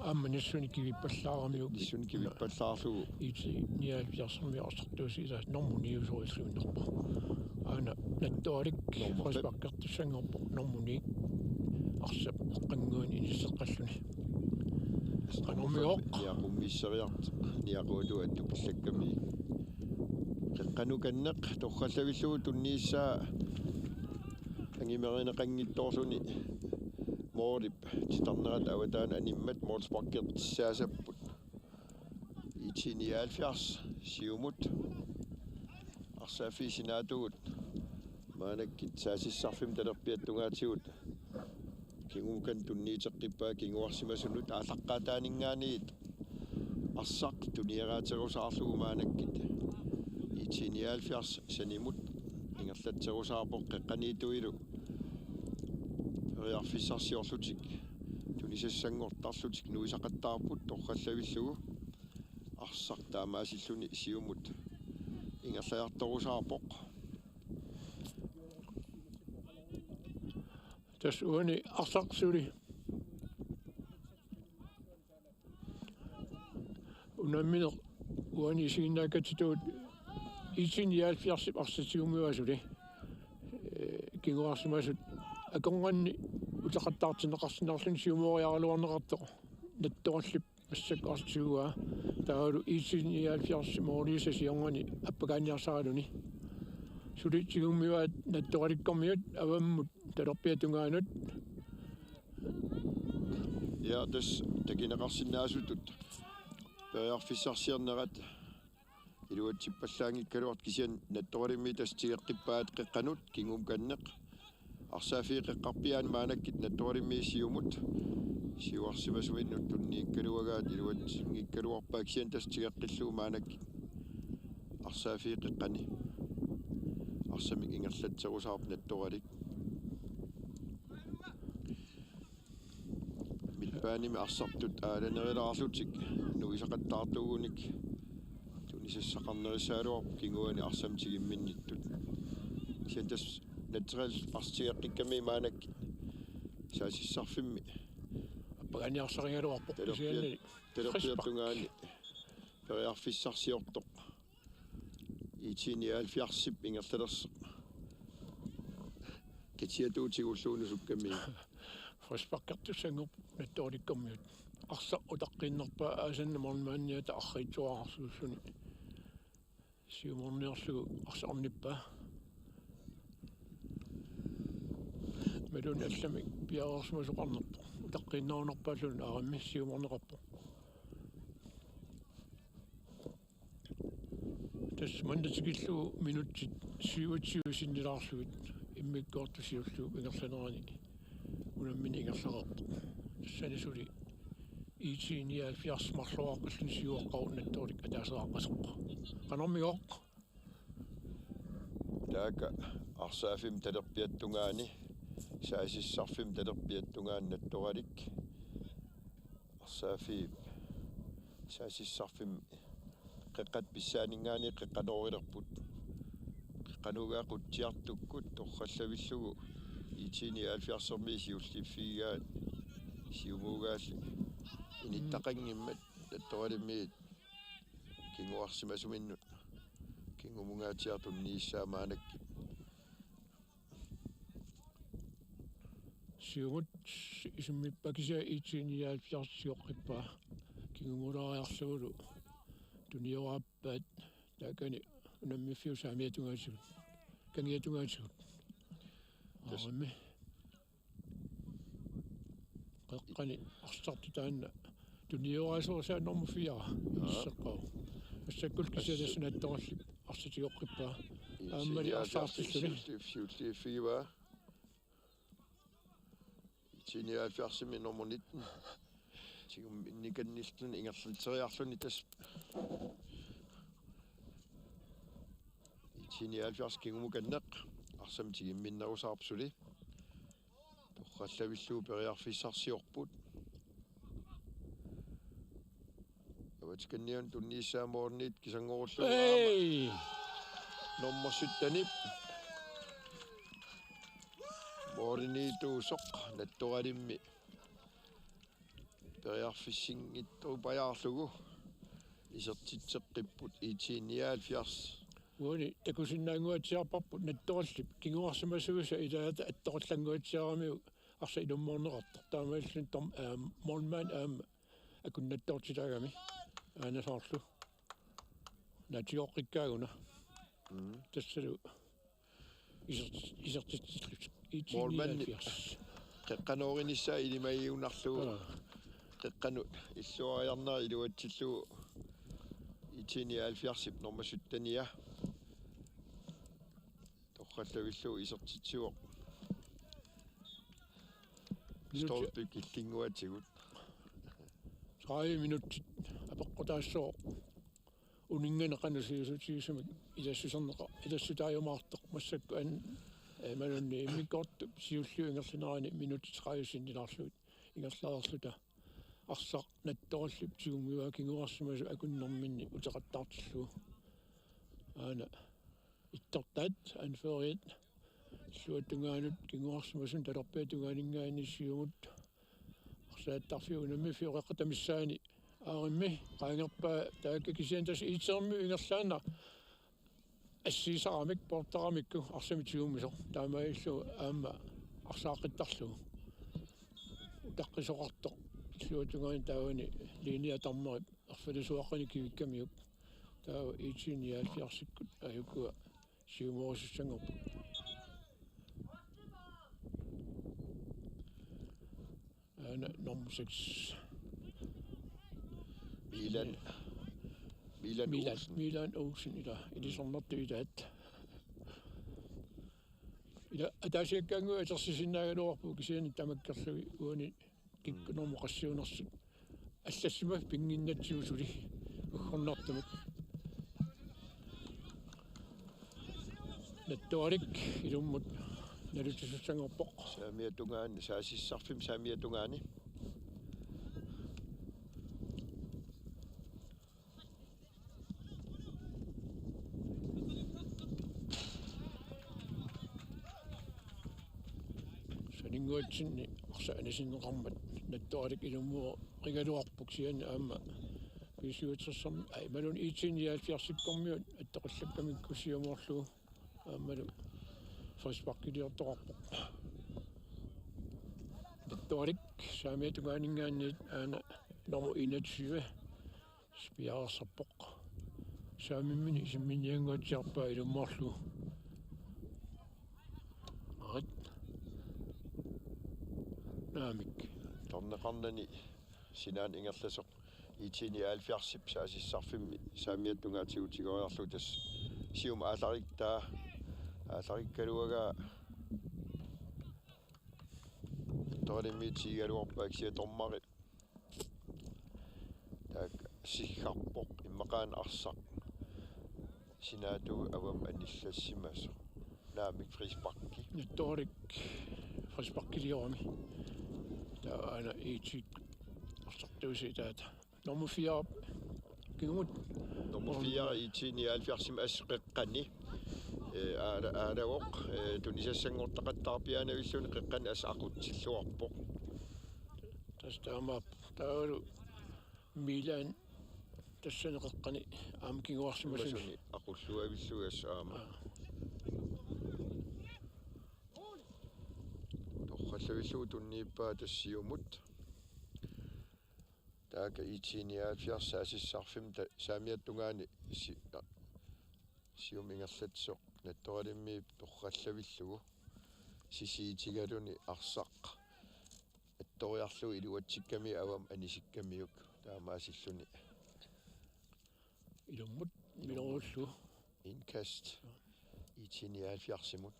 Aamma nassunik kivippallaaramiuk. Nassunik kivippallaarlugu. I T nioghalvfjerdsimiut arsartuusilaat normu niusorilluinnarpoq. Aana Nattoralik normu fem. Frisparkertussanngorpoq normu ni arsap eqqannguani inisseqqalluni. Qanormioq. Niaqummiisseriartoq niaquatigut attupillakkamiuk. Qeqqanut kanneq torrallavillugu tunniussaa angumerineqanngitsoorluni målip titarnerata avataanut animmat målsparkertussaassapput. I T nioghalvfjerds siumut arsaaffiup sinaatigut maannakkut saasissarfimmi talerpiata tungaatigut kingumut kanneq tunniuteqqippaa kinguarsimasunut aallaqqaataaninngaanniit arsaq tunioraaterusaarlugu maannakkut I T nioghalvfjerds sanimut ingerlatserusaarpoq qeqqaniittuilu periarfissarsiorlutik tunisassanngortarlutik nuisaqattaarput torrallavillugu arsaq taamaasilluni siumut ingerlajartorusaarpoq. Tassa uani arsaq suli unammineq uani isiginnaakatsitut I T nioghalvfjerdsip arsaq tigummivaat suli. Ee, kinguarsimasut akornanni uteqattaartinneqarsinnaalluni siumooriaraluarneqartoq Nattorallip massakkut arsaq tiguaa taavalu I T nioghalvfjerdsip måliisa siornani appakaanniarsaraluni. Suli tigummivaat Nattoralikkormiut avammut talerpiata tungaanut. Ja, tassa takuneqarsinnaasutut periarfissarsiornerat iluatsippallaanngikkaluartoq kisianni Nattoralimmiut tassa tigeqqippaat qeqqanut kingumut kanneq. Arsaaffiup qeqqarpiaani maannakkut Nattoralimmiut siumut siuarsimasuminnut tunniukkaluagaat iluatsinngikkaluarpaat kisianni tassa tigeqqillugu maannakkut arsaaffiup qeqqani. Arsamik ingerlatserusaarpoq Nattoralik. Mit Animi arsartut aalanerulaarlutik nuisaqattaartuugunik tunisassaqarnerussaagaluarput kinguaani arsamik tigumminnittut. Kisianni tassa Natseriallu arsaq tigeqqikkami maannakkut saassussarfimmi. Appagaanni arsarigaluarpoq kisianni talerpiat-, talerpiata tungaani periarfissarsiortoq. IT nioghalvfjerdsip ingerlalersoq. Qitiatuutigulluunniit sukkami. Frisparkertussanngorpoq Nattorarmiut. Arsaq utaqqiinnarpaa aasannamornianniata arriitsuararsuulluni. Siumorniarlugu arsaq ornippaa. Imaluunniit allamik piareersimasoqarnerpoq. Utaqqiinnarunarpaalluni aarimmi siumorneqarpoq. Tassa manna tikillugu minutsit syvogtyve sinnilaarlugit immikkoortoq siulliup ingerlanerani unammineq ingerlaqarpoq. Tassani suli IT nioghalvfjerds marloriaqqalluni siuaqqaruit Nattoralik ataaseq aqqasoq. Qanormigooq? Taakku arsaaffimmi talerpiata tungaani, saassussarfimmi talerpiata tungaani Nattoralik. Arsaaffiup saassussarfimmi qeqqata pissaaninngaanniit qeqqanoorilerput. Qeqqanut qutsiartukkut torrallavillugu IT nioghalvfjerdsermiut siulliuffigigaat siumuugaalli inittaqanngimmat Nattoralimmiit kinguarsimasuminnut kingumungaatsiartunik niissaa maannakkut. Siumut isummippaa kisianni IT nioghalvfjerds sioqqippaa kingumulaariarlugulu tunioraappaat taakani unammiffiup saamiata tungaatigut. Kangiata tungaatigut. Tassa. Aarimmi. Qeqqani arsartoq taanna. Tunioraasooq nummer fire. Aa. Isseqqaarpoq. Assakkullu kisianni Nattorallip arsaq tigoqqippaa. Aammali arsaq artilluni. Siulli-, siulliuffigivaa. IT nioghalvfjerdsimi nummer nitten. Tigumminikannilluni ingerlatseriarluni tassa. IT nioghalvfjerds kingumukanneq. Arsamik tigumminnerusaarpoq suli. Torrallavillugu periarfissarsiorput. Avatikanniunut tunniussaa målimiit kisanngorullugu aamma. Hey! Nummer syttenip. Målimiittuusoq Nattoralimmi. Periarfissinngitsuupajaarlugu isertitseqqippoq IT nioghalvfjerds. Uani takusinnaannguatsiarparput Nattorallip kinguarsimasuisa ilaata attorallannguatsiaramiuk arsaq ilummoorneqartoq. Taamaalilluni tom-, aa, målmand aamma akunnattoortitaagami. Aana soorlu. Naatsioqqikkaaguna. Mm. Tassalu. Iser-, isertitsillutik. Målmandi. IT nioghalvfjerds. Qeqqanoorinnissaa ilimagiunnarlugu. Aa. Qeqqanut illuariarnera iluatsillugu IT nioghalvfjerdsip nummer syttenia. Torrallavillugu isertitsivoq. Minut-, stolpip killinnguatigut. Tredive minutsit apeqqutaassooq. Uninnganeq qanoq sivisutigisumik ilassuserneqar-, ilassutaajumaartoq massakkut an-, ee, imaluunniit immikkoortup siulliup ingerlanerani minutsit tredive sinnilaarlugit ingerlareerluta arsaq Nattorallip tigummivaa kinguarsimasut akunnerminni uteqattaartillugu. Aana ittortaat anføreriat illuatungaanut kinguarsimasunut talerpiata tungaaninngaanniit siumut arsaattarfiup unammiffiup qeqqata missaani aarimmi qaangerpaa taakku kisianni tassa IT-ermiut ingerlaannaq assigisaramik poortaramikku arsamik tigummisoq taamaalillugu aamma arsaaqqittarlugu. Utaqqisoqartoq illuatungaani taavani liiniata tarmarip erfalisuaqqani kivikkamiuk. Taava IT nioghalvfjerdsikkut ajukua siumoorusussanngorput. Aana nummer seks. Milan. Milan Milan, Olsen. Milan Olsen, ila, ilisornartut ilaat. Ila, ataasiakkaannguit atorsisinnaagaluarput kisianni tamakkerlugit uani kikkut nummer qassiunersut. Allassimaffik pinnginnatsigu suli uggornartumik. Nattoralik ilummut nalutisussanngorpoq. Saamiata tungaani, saassussarfimmi saamiata tungaani. Nuatsinni arsaq anisinneqarmat Nattoralik ilummuugaluarpoq kisianni aamma B syvogtressermi, aa, imaluunniit IT nioghalvfjerdsikkormiut attoqqillakkamikku siumoorlugu aammalu frisparkiliortoqarpoq. Nattoralik saamiata tungaaninngaanniit aana nummer enogtyve piareersarpoq. Saamimmini isimminniannguatsiarpaa ilummoorlugu. Arit. Naamik. Torneqarnani sinaanut ingerlasoq IT nioghalvfjerdsip saasissarfimmi saamiata tungaa tigutigooriarlugu tassa siumut aallariktaa, aallarikkaluagaa Nattoralimiit tigigaluarpaa kisianni dommeri taakku siggarpoq, immaqaana arsaq sinaatugut avammut anillassimasoq. Naamik, frisparki. Nattoralik frisparkiliorami. Taava aana IT arsartuusi taata. Nummer fire. Kingumut. Nummer fire IT nioghalvfjerdsimi assut qeqqani. Ee, aala-, aalavoq, ee, tunisassanngortaqattaarpiaanavilluni qeqqani assut aqutsilluarpoq. Tassa taamaappoq. Taavalu Milan tassani qeqqani aamma kinguarsimasuni. Imasuni aqulluavillugu assut aamma. Aa. Torrallavillugu tunniuppaa tassa siumut. Taakku IT nioghalvfjerds saasissarfimmi ta-, saamiata tungaani si-, a-, siumut ingerlatsisoq Nattoralimiit torrallavillugu sisiitigaluni arsaq attoriarlugu iluatsikkamiuk avammut anisikkamiuk taamaasilluni. Ilummut miloorullugu. Indkast IT nioghalvfjerdsimut.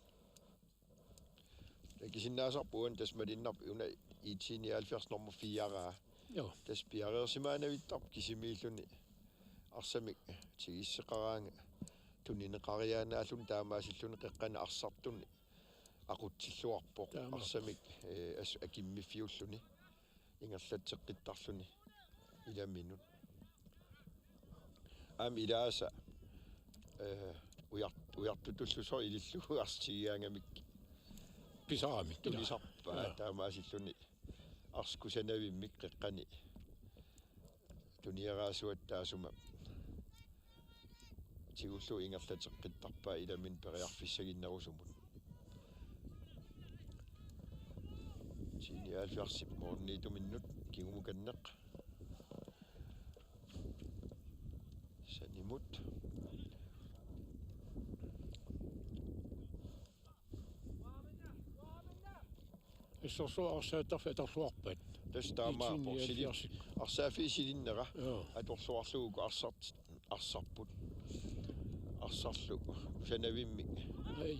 Takisinnaasarput uani tassa malinnaavoq una IT nioghalvfjerds nummer fire. Joo. Tassa piareersimaanavittarpoq kisimiilluni arsamik tigusseqaraangat tunineqariaannaalluni taamaasilluni qeqqani arsartuni aqutsilluarpoq. Taamaappoq. Arsamik, ee, assut akimmiffiulluni ingerlatseqqittarluni ilaminut. Aamma ilaasa, ee, ujar-, ujartutullusoq ilillugu arsaq tigugaangamikku. Pisaramik, ilaa. Tulisarpaa, ilaa. Taamaasilluni arsaq kusanavimmik qeqqani tuniaraasuat taassuma tigullugu ingerlateqqittarpaa ilaminut periarfissaginnerusumut. IT nioghalvfjerdsip målimiittuminnut kingumukanneq. Sanimut. Assorsuaq arsaattarfik atorluarpat. Tassa taamaappoq. IT nioghalvfjerds. Sili-, arsaaffiup silinnera. Joo. Atorluarlugu uku arsart-, arsarput. Arsarlu sanavimmik. Ai.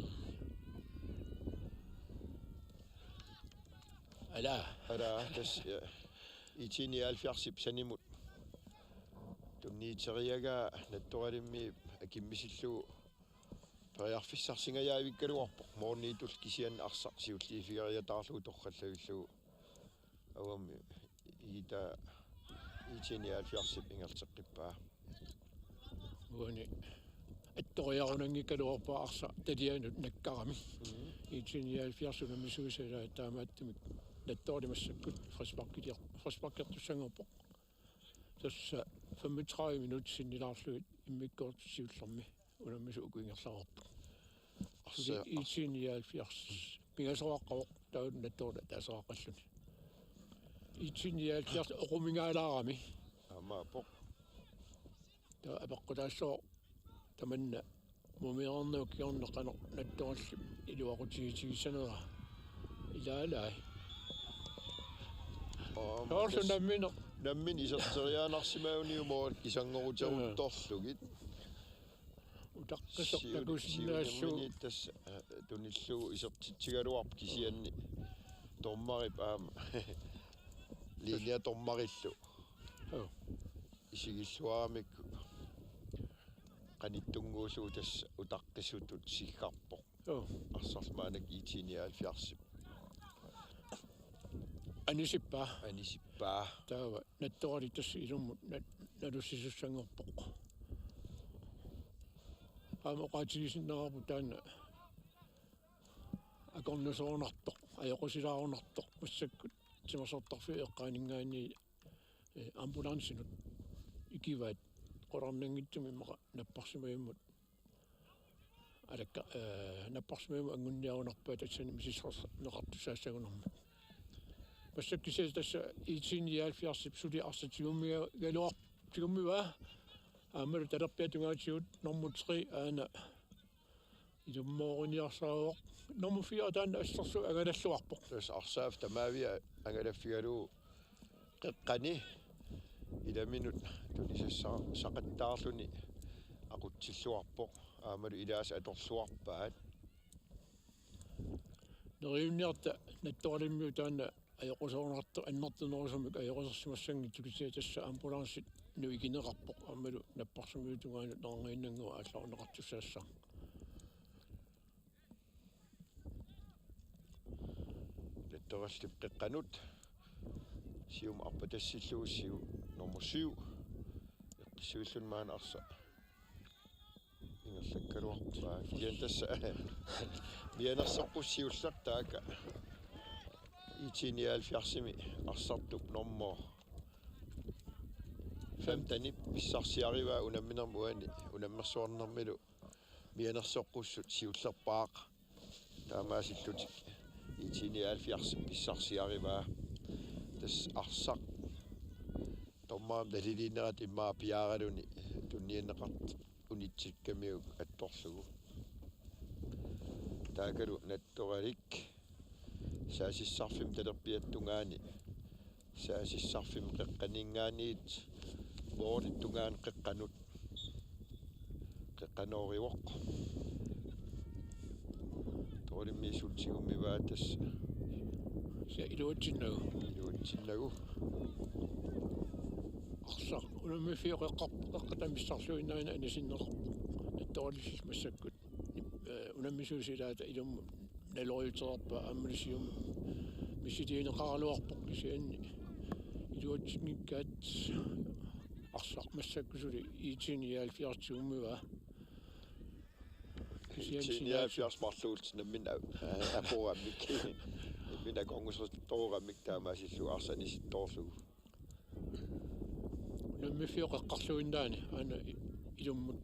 Ala. Ala, tassa, ja. IT nioghalvfjerdsip sanimut tunniuteriagaa Nattoralimiit akimmisillugu periarfissarsingajaavikkaluarpoq. Målimiittullu kisianni arsaq siulliuffigeriataarlugu torrallavillugu. Avammut IT, IT nioghalvfjerdsip ingerlateqqippaa. Uani attoriarunanngikkaluarpaa arsaq talianut nakkarami. Mhm. IT nioghalvfjerds unammisui ilaa taamaattumik Nattoralik massakkut frisparkilior-, frisparkertussanngorpoq. Tassa femogtredive minutsit sinnilaarlugit immikkoortut siullermi unammisut uku ingerlareerput. Suli arsa-, IT nioghalvfjerds pingasoraqqavoq, taava Nattoralik taaseraqqalluni. IT nioghalvfjerds oqumigaalaarami. Aammaappoq. Taava apeqqutaassaaq tamanna mumiorneq kingorna qanoq Nattoralik iluaqutigiinnarnera. Ilaalai. Aamma soorlu tassa nammineq. Nammineq iserteriaannarsimaguniuk mål kisanngoruteruttorlugit. Utaqqisup siu-, takusinnaallugu. Siulimmini tassa, eh, tunillugu isertitsigaluarpoq kisianni dommerip aamma linjedommerillu. Joo. Isigilluaramikku qanittunnguullugu tassa utaqqisutut siggarpoq. Joo. Arsarlu maannakkut IT nioghalvfjerdsip. Anisippaa. Anisippaa. Taava Nattoralik tassa ilummut na-, nalussisussanngorpoq. Aamma oqaatigisinnaavarput taanna akornusoornartoq. ajoqusilaarunartoq massakkut timersortarfiup eqqaaninngaanniit, eh, ambulancenut ikivaat qularnanngitsumik immaqa napparsimavimmut. Alakka, eh, napparsimavimmut anguniarunarpaat tassani misissorneqartussaassagunarmat. Massakkut kisianni tassa IT nioghalvfjerdsip suli arsaq tigummiga-, galuar-, tigummivaa. Aammalu talerpiata tungaatigut nummer tre aana ilummooriniarsaavoq. Nummer fire taanna assersuut angalalluarpoq. Tassa arsaap tamaavia angalaffigalugu qeqqani ilaminut tunisassaqattaarluni aqutsilluarpoq. Aammalu ilaasa atorluarpaat. Neriunniarta Nattoralimmiut taanna ajoquserunartoq annertunerusumik ajoqusersimassanngitsoq kisianni tassa ambulancenut ikineqarpoq aammalu napparsimaviup tungaanut nererneqarnannguaq aallarunneqartussaassaaq. Nattorallip qeqqanut siumut arpatassillugu siu nummer syv. Eqqissuilluni maanna arsaq ingerlakkaluarpaa. Kisianni tassa mianersoqqussuup siulleq taakku IT nioghalvfjerdsimi arsartup nummer femtenip pissarsiarivaa unamminermi uani unammersuarnermilu mianersoqqussuup siullerpaaq. Taamaasillutik IT nioghalvfjerdsip pissarsiarivaa. Tassa arsaq dommerimik naliliinerata immaqa piaaraluni tunniunneqartoq unitsikkamiuk attorlugu. Taakkualu Nattoralik saasissarfimmi talerpiata tungaani saasissarfimmi qeqqaninngaanniit målip tungaanut qeqqanut qeqqanoorivoq. Toralimmiut suli tigummivaa tassa. Kisianni iluatsinnagu. Iluatsinnagu. Arsaq unammiffiup qeqqar-, qeqqata missarluinnaanani anisinneqarpoq. Nattoralilli massakkut, eh, unammisuusilaata ilummut naloriutereerpaa aammalu siumut missiliineqaraluarpoq kisianni iluatsinngikkaat arsaq massakkut suli IT nioghalvfjerds tigummivaa. Kisianni IT nioghalvfjerds marluullutik nammineq a-, a-, aqorammik. Nammineq akornusertorammik taamaasillugu arsaq anisittoorlugu. Unammiffiup qeqqarluinnaani aana i-, ilummut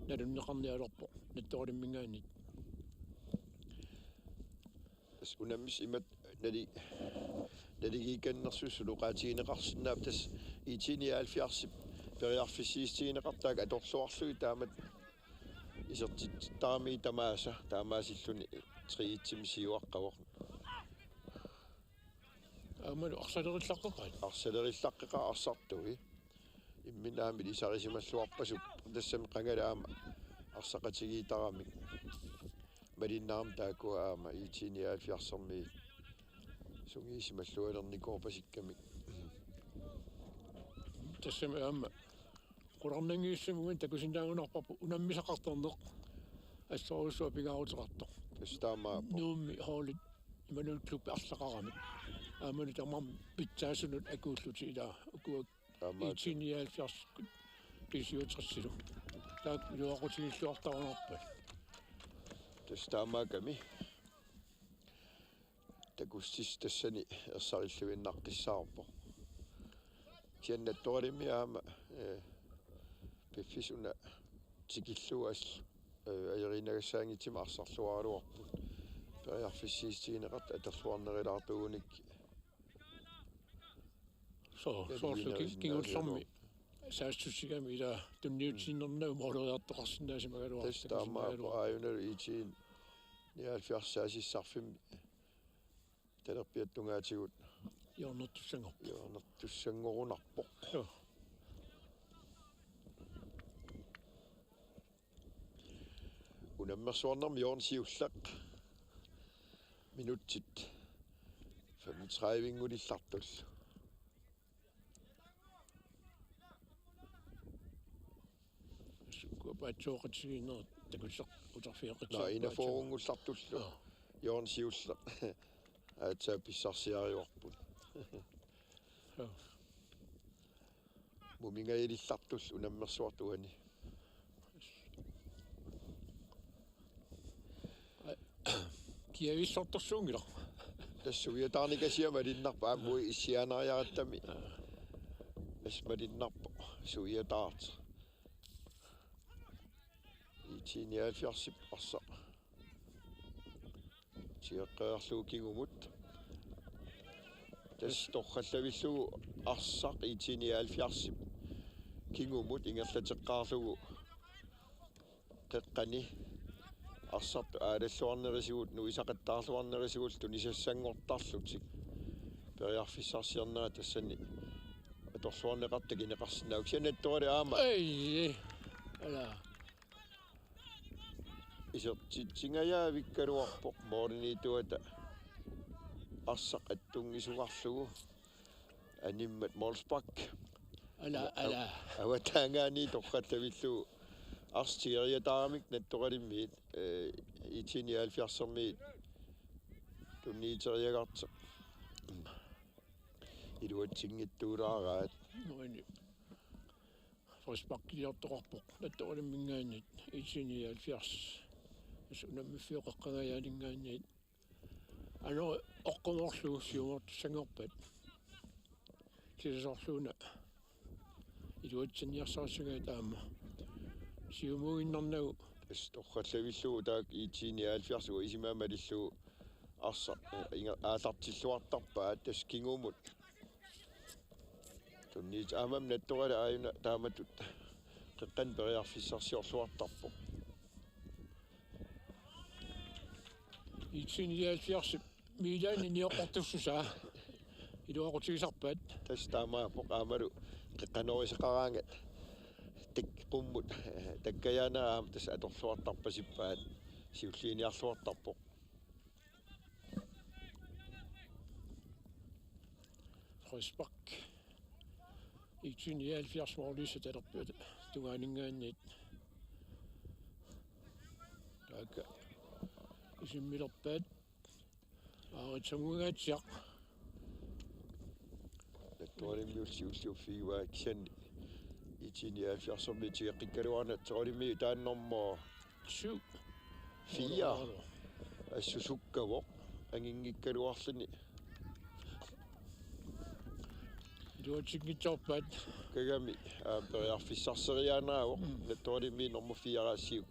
nalunneqarnialerpoq Nattoralimminngaanniit. Tassa unammissut imatut nali-, naligiikkannersuusoq oqaatigineqarsinnaapput tassa IT nioghalvfjerdsip periarfissiissutigineqartut taakku atorluarlugit taamatut isertitsittaramigit tamaasa taamaasilluni tre et-imik siuaqqavoq. Aammalu arsalerillaqqeqaat. Arsalerillaqqeqaat arsartui. Imminut aamma ilisarisimalluarpasippoq tassami qangali aamma arsaqatigiittaramik. Malinnaammat taakkua aamma IT nioghalvfjerdsermiit sungiusimallualernikuupasikkamik. Tassami aamma qularnanngitsumik takusinnaagunarparput unammisaqartarneq assorujussuaq pingaaruteqartoq. Tassa taamaappoq. Nuummi holdit imaluunniit klubbit arlaqaramik. Aammalu tamarmik pitsaasunut akuullutik ilaa ukua. Taamaattoq. IT nioghalvfjerds B syvogtres-ilu. Taakku iluaqutigilluartarunarpaat. Tassa taamaakkami. Takussutissat tassani ersarilluinnaqqissaarpoq. Kisianni Nattoralimmi aamma, eh, piffissaq una tikillugu as-, eh, ajoriinnagassaanngitsumik arsarluaraluarput. Periarfissiissutigineqartut atorluarnerulaartuugunik. Soo, soorlu ki-, kingullermi saassussigami ilaa tunniutiinnarnagu mooleriartoqarsinnaasimagalua. Tassa taamaappoq, aajunalu IT nioghalvfjerds saasissarfimmi talerpiata tungaatigut hjørnertussanngorpoq. Hjørnertussanngorunarpoq. Joo. Unammersuarnermi hjørne siulleq. Minutsit femogtredive-nngulillartullu. Sukkua paatsooqatigiinnerat takuteq uterfigeqatsiarpaat. Nå, enogfyrre-nngullartullu. Joo. Hjørne siulleq. Aatsaat pissarsiarivarput. Joo. Mumingajalillartullu unammersuartut uani. Kiavissortorsuunngilaq. Tassa suiataarnikuusiuk malunnarpoq aamma issiaanariarattami. Tassa malunnarpoq suiataartoq. IT-nioghalvfjerdsip arsaq. Tigeqqeriarlugu kingumut. Tassa torrallavillugu arsaq IT-nioghalvfjerdsip kingumut ingerlateqqaarlugu qeqqani arsartut aalalluarnerisigut nuisaqattaarluarnerisigut tunisassanngortarlutik. Periarfissarsiornera tassani atorluarneqartoq takuneqarsinnaavoq. Kisianni Nattoralik aamma. Ei. Ala. Isertitsingajaavikkaluarpoq mooriniituata arsaq attunngisungarlugu animmat målspark. Ala, ala. Avataangaani torrallavillugu arsaq tigeriataaramik Nattoralimmiit, eh, IT-nioghalvfjerdsermiit tunniuteriagartoq. Iluatsinngitsuulaaraat. Nuini. Frisparkiliortoqarpoq Nattoralimminngaanniit IT-nioghalvfjerds. Tassa unammiffiup qeqqangajaaninngaanniit. Anori oqqumoorlugu siumortussanngorpat. Silasorluuna iluatsinniarsarissagaat aamma. Siumuinnarnagu. Tassa torrallavillugu taakku IT-nioghalvfjerds uanga isumaga malillugu arsaq, eh, inga-, aallartilluartarpaat tassa kingumut. Tunniut aammami Nattoralik aajuna taamatut qeqqani periarfissarsiorluartarpoq. IT-nioghalvfjerdsip Milaanip nioqqortussusaa iluaqutigisarpaat. Tassa taamaappoq aammalu qeqqanooriseqaraangat tak-, qummut, eh, takkajaanera aamma tassa atorluartarpasippaat siulliiniarluartarpoq. Frispark. IT-nioghalvfjerds målissat talerpiata tungaaninngaanniit. Taakku isimmilerpaat. Aaritsamugaatsiaq. Nattoralimmiut siulliuffigivaat kisianni IT-nioghalvfjerdsimiit tigeqqikkaluarput Nattoralimmiut taanna normu syv. Fire. Assut sukkavoq. Anginngikkaluarluni. Iluatsinngitsoorpaat. Sukkagami, aa, periarfissarsioriaannaavoq. Mm. Nattoralimmiit normu fire assiuk.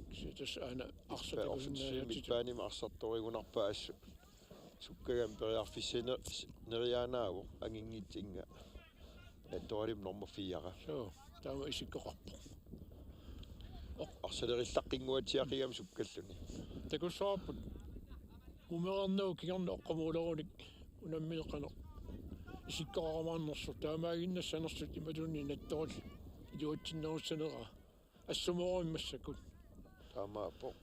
Kisianni tassa aana arsaq takusinnaasatsitut. Midtbanemi arsartorigunarpaa assut. Sukkagami periarfissineriaannaavoq anginngitsunnga. Nattoralimmi normu fire. Suu, taama isikkoqarpoq. Arsalerilaqqinnguatsiaqigami sukkalluni. Takussavarput. Mumereernagu kingorna oqqumoorlutik unammineq qanoq isikkoqarumaarnersoq. Taamaaginnassanersut imaluunniit Nattoralik iluatsinnerussaneraa. Assumoorujummik massakkut. Taamaappoq.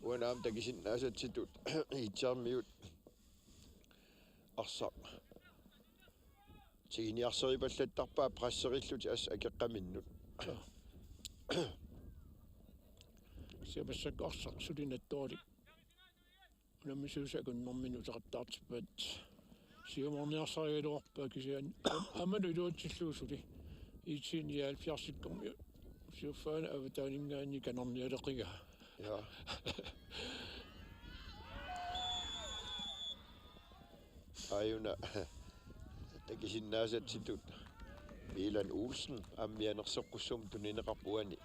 Uanga aamma takusinnaasatsitut IT-miut arsaq tiguniarseripallattarpaat presserillutik assut akeqqaminnut. Kisianni massakkut arsaq suli Nattoralik unammisuusaq akunnerminni uteqattaartippaat. Siumoorniarsarigaluarpaa kisianni aammalu iluatsillugu suli IT-nioghalvfjerdsikkormiut siuffaana avataaninngaanniit kanarnialeqigaa. Ja. Aajuna takusinnaasatsitut Milan Olsen aamma mianersoqqussummik tunineqarpoq uani.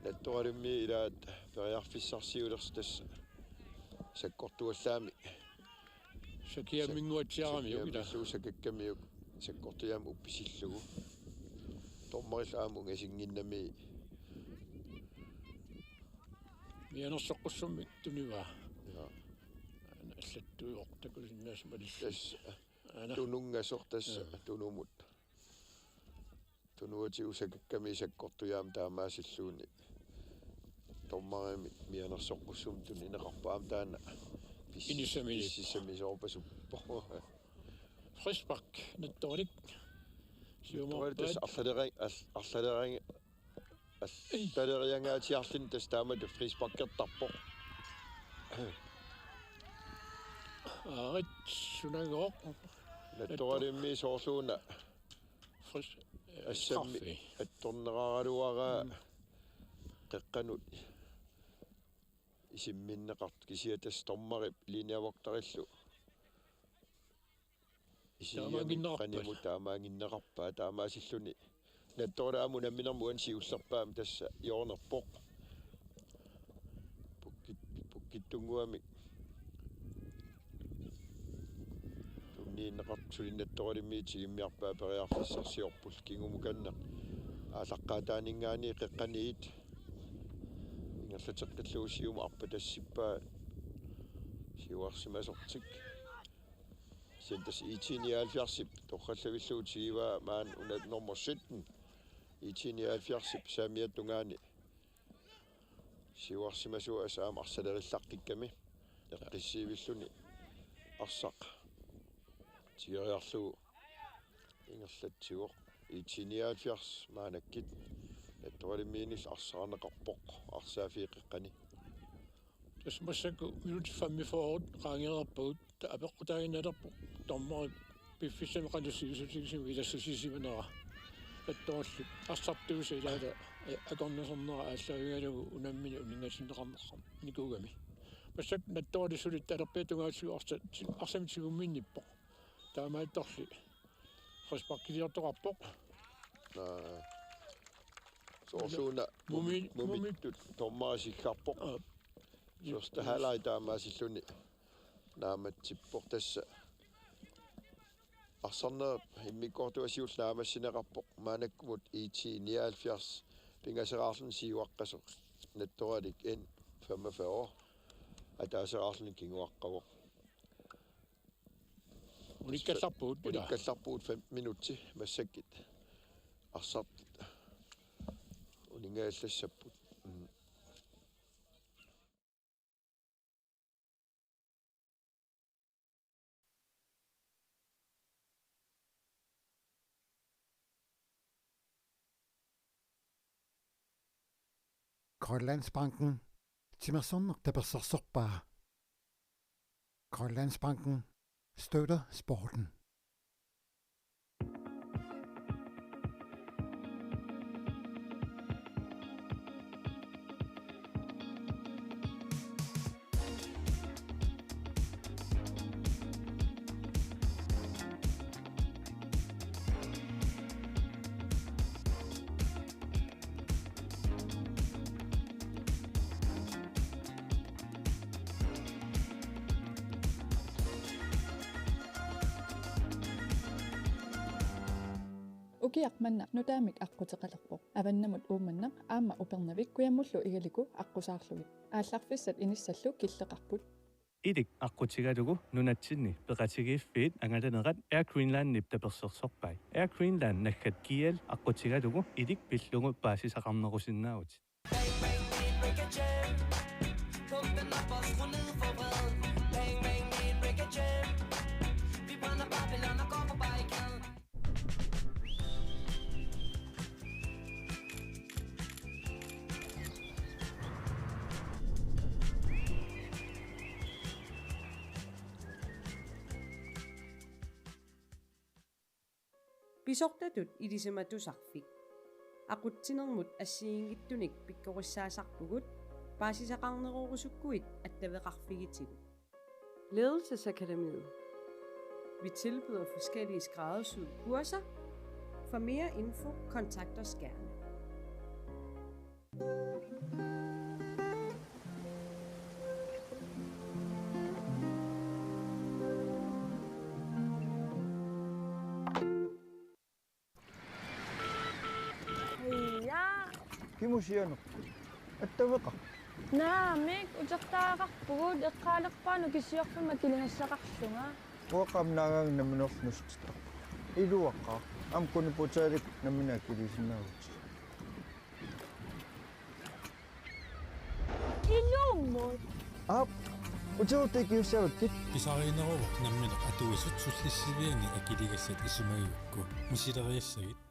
Nattoralimmi ilaat periarfissarsiulersoq tassa sakkortuallaamik. Sakiamminnguatsiaramiuk ila. Sakiamminnguatsiaramiuk sakkakkamiuk sakkortujaamik uppisillugu. Dommerillu aamma ungasinnginnami. Mianersoqqussummik tunivaa. Ja. Aana allattuivoq takusinnaasat malillugu. Tassa. Aana. Tununngasoq tassa. Ja. Tunumut. Tunuatigut sakakkamiuk sakkortujaamik taamaasilluunniit. Dommerimik mianersoqqussummik tunineqarpoq aamma taanna. Pis-, inissaminik. Pississamisoorpasippoq. Frispark, Nattoralik. Siumoorpaat. Nattoralik tassa arlalera-, al-, arlalera-, arlaleriangaatsiarluni tassa taamatut frisparkertarpoq. Aarit sunagooq. Nattoralimmi soorluuna. Fris-, eh, assammi straffe. Attorneraraluaraa. Mm. Qeqqanut isimminneqartut, kisianni tassa dommerip linjevogterillu isigigamik taamaaginneqarpat. Qanimut taamaaginneqarpaa, taamaasilluni Nattorali aamma unamminermi uani siullerpaamik tassa hjørnerpoq. Pukkit-, pukkittunnguamik tunniunneqartoq, suli Nattoralimiit tigummiarpaa periarfissarsiorput kingumukanneq. Aallaqqaataaninngaanniit qeqqaniit ingerlateqqillugu siumut arpatassippaa siuarsimasortik. Kisianni tassa I T nioghalvfjerdsip torrallavillugu tigivaa maani una nummer sytten. I T nioghalvfjerdsip saamiata tungaani siuarsimasuusoq aamma arsalerillaqqikkamik. Eqqissiivilluni arsaq tigeriarlugu ingerlatsivoq. I T nioghalvfjerds maannakkut Nattoralimiinnillu arsaarneqarpoq arsaaffiit qeqqani. Tassa massakkut minutsit femogfyrre qaangereerpagut, taava apeqqutaaginnarpoq dommerip piffissami qanoq sivisutigisumik ilassutissimanera. Nattorallu arsartuusoq ilaata, eh, akornusernera aallaavigalugu unammineq uninngatinneqarneqarnikuugami. Massakkut Nattorali suli talerpiata tungaatigut arsa-, arsamik tigumminnippoq. Taamaattorli frisparkiliortoqarpoq. Naa. Soorluuna mumi-, mumi-, mumittut dommerip siggarpoq. Aa. Første halvleg taamaasilluni naammatsippoq tassa. Arsarnerup immikkoortua siulleq naammassineqarpoq. Maannakkumut I T nioghalvfjerds pingaseraarluni siuaqqasoq, Nattoralik N femogfyrre ataaseraarluni kinguaqqavoq. Unikkallarpugut, ilaa. Unikkallarpugut fem minutsit massakkut. Arsartut uninngajallassapput. Mm. Grønlandsbanken. Timersorneq tapersersorpaa. Grønlandsbanken støtter sporten. Ukiaq manna nutaamik aqquteqalerpoq. Avannamut Uummannaq aamma Upernavik kujamullu Igaliku aqqusaarlugit. Aallarfissat inissallu killeqarput. Ilik aqqutigalugu nunatsinni peqatigiiffiit angalanerat Air Greenlandip tapersersorpai. Air Greenland naggat G L aqqutigalugu ilik pillugu paasisaqarnerusinnaavutit. Pisortatut ilisimatusarfik. Aqutsinermut assigiinngitsunik pikkorissaasarpugut, paasisaqarnerorusukkuit attaveqarfigitigut. Ledelsesakademiet. Vi tilbyder forskellige skræddersyede kurser. For mere info, kontakt os gerne. Ija. Kimusianeq. Attaveqarpa? Naamik, utertagaqarpugut, eqqaalerpara nukisiorfimmi akiligassaqarlunga. Uanga aamma naagga nammineerlunga nusuttittarpunga. Iluaqaaq. Aamma kuniputaalik nammineq akiliisinnaavutit. Ilummut. Aap, uterutut ikiussavakkit. Pisariinneruvoq nammineq atuisut sullissivianni akiligassat isumagigukku. Misileriassagit.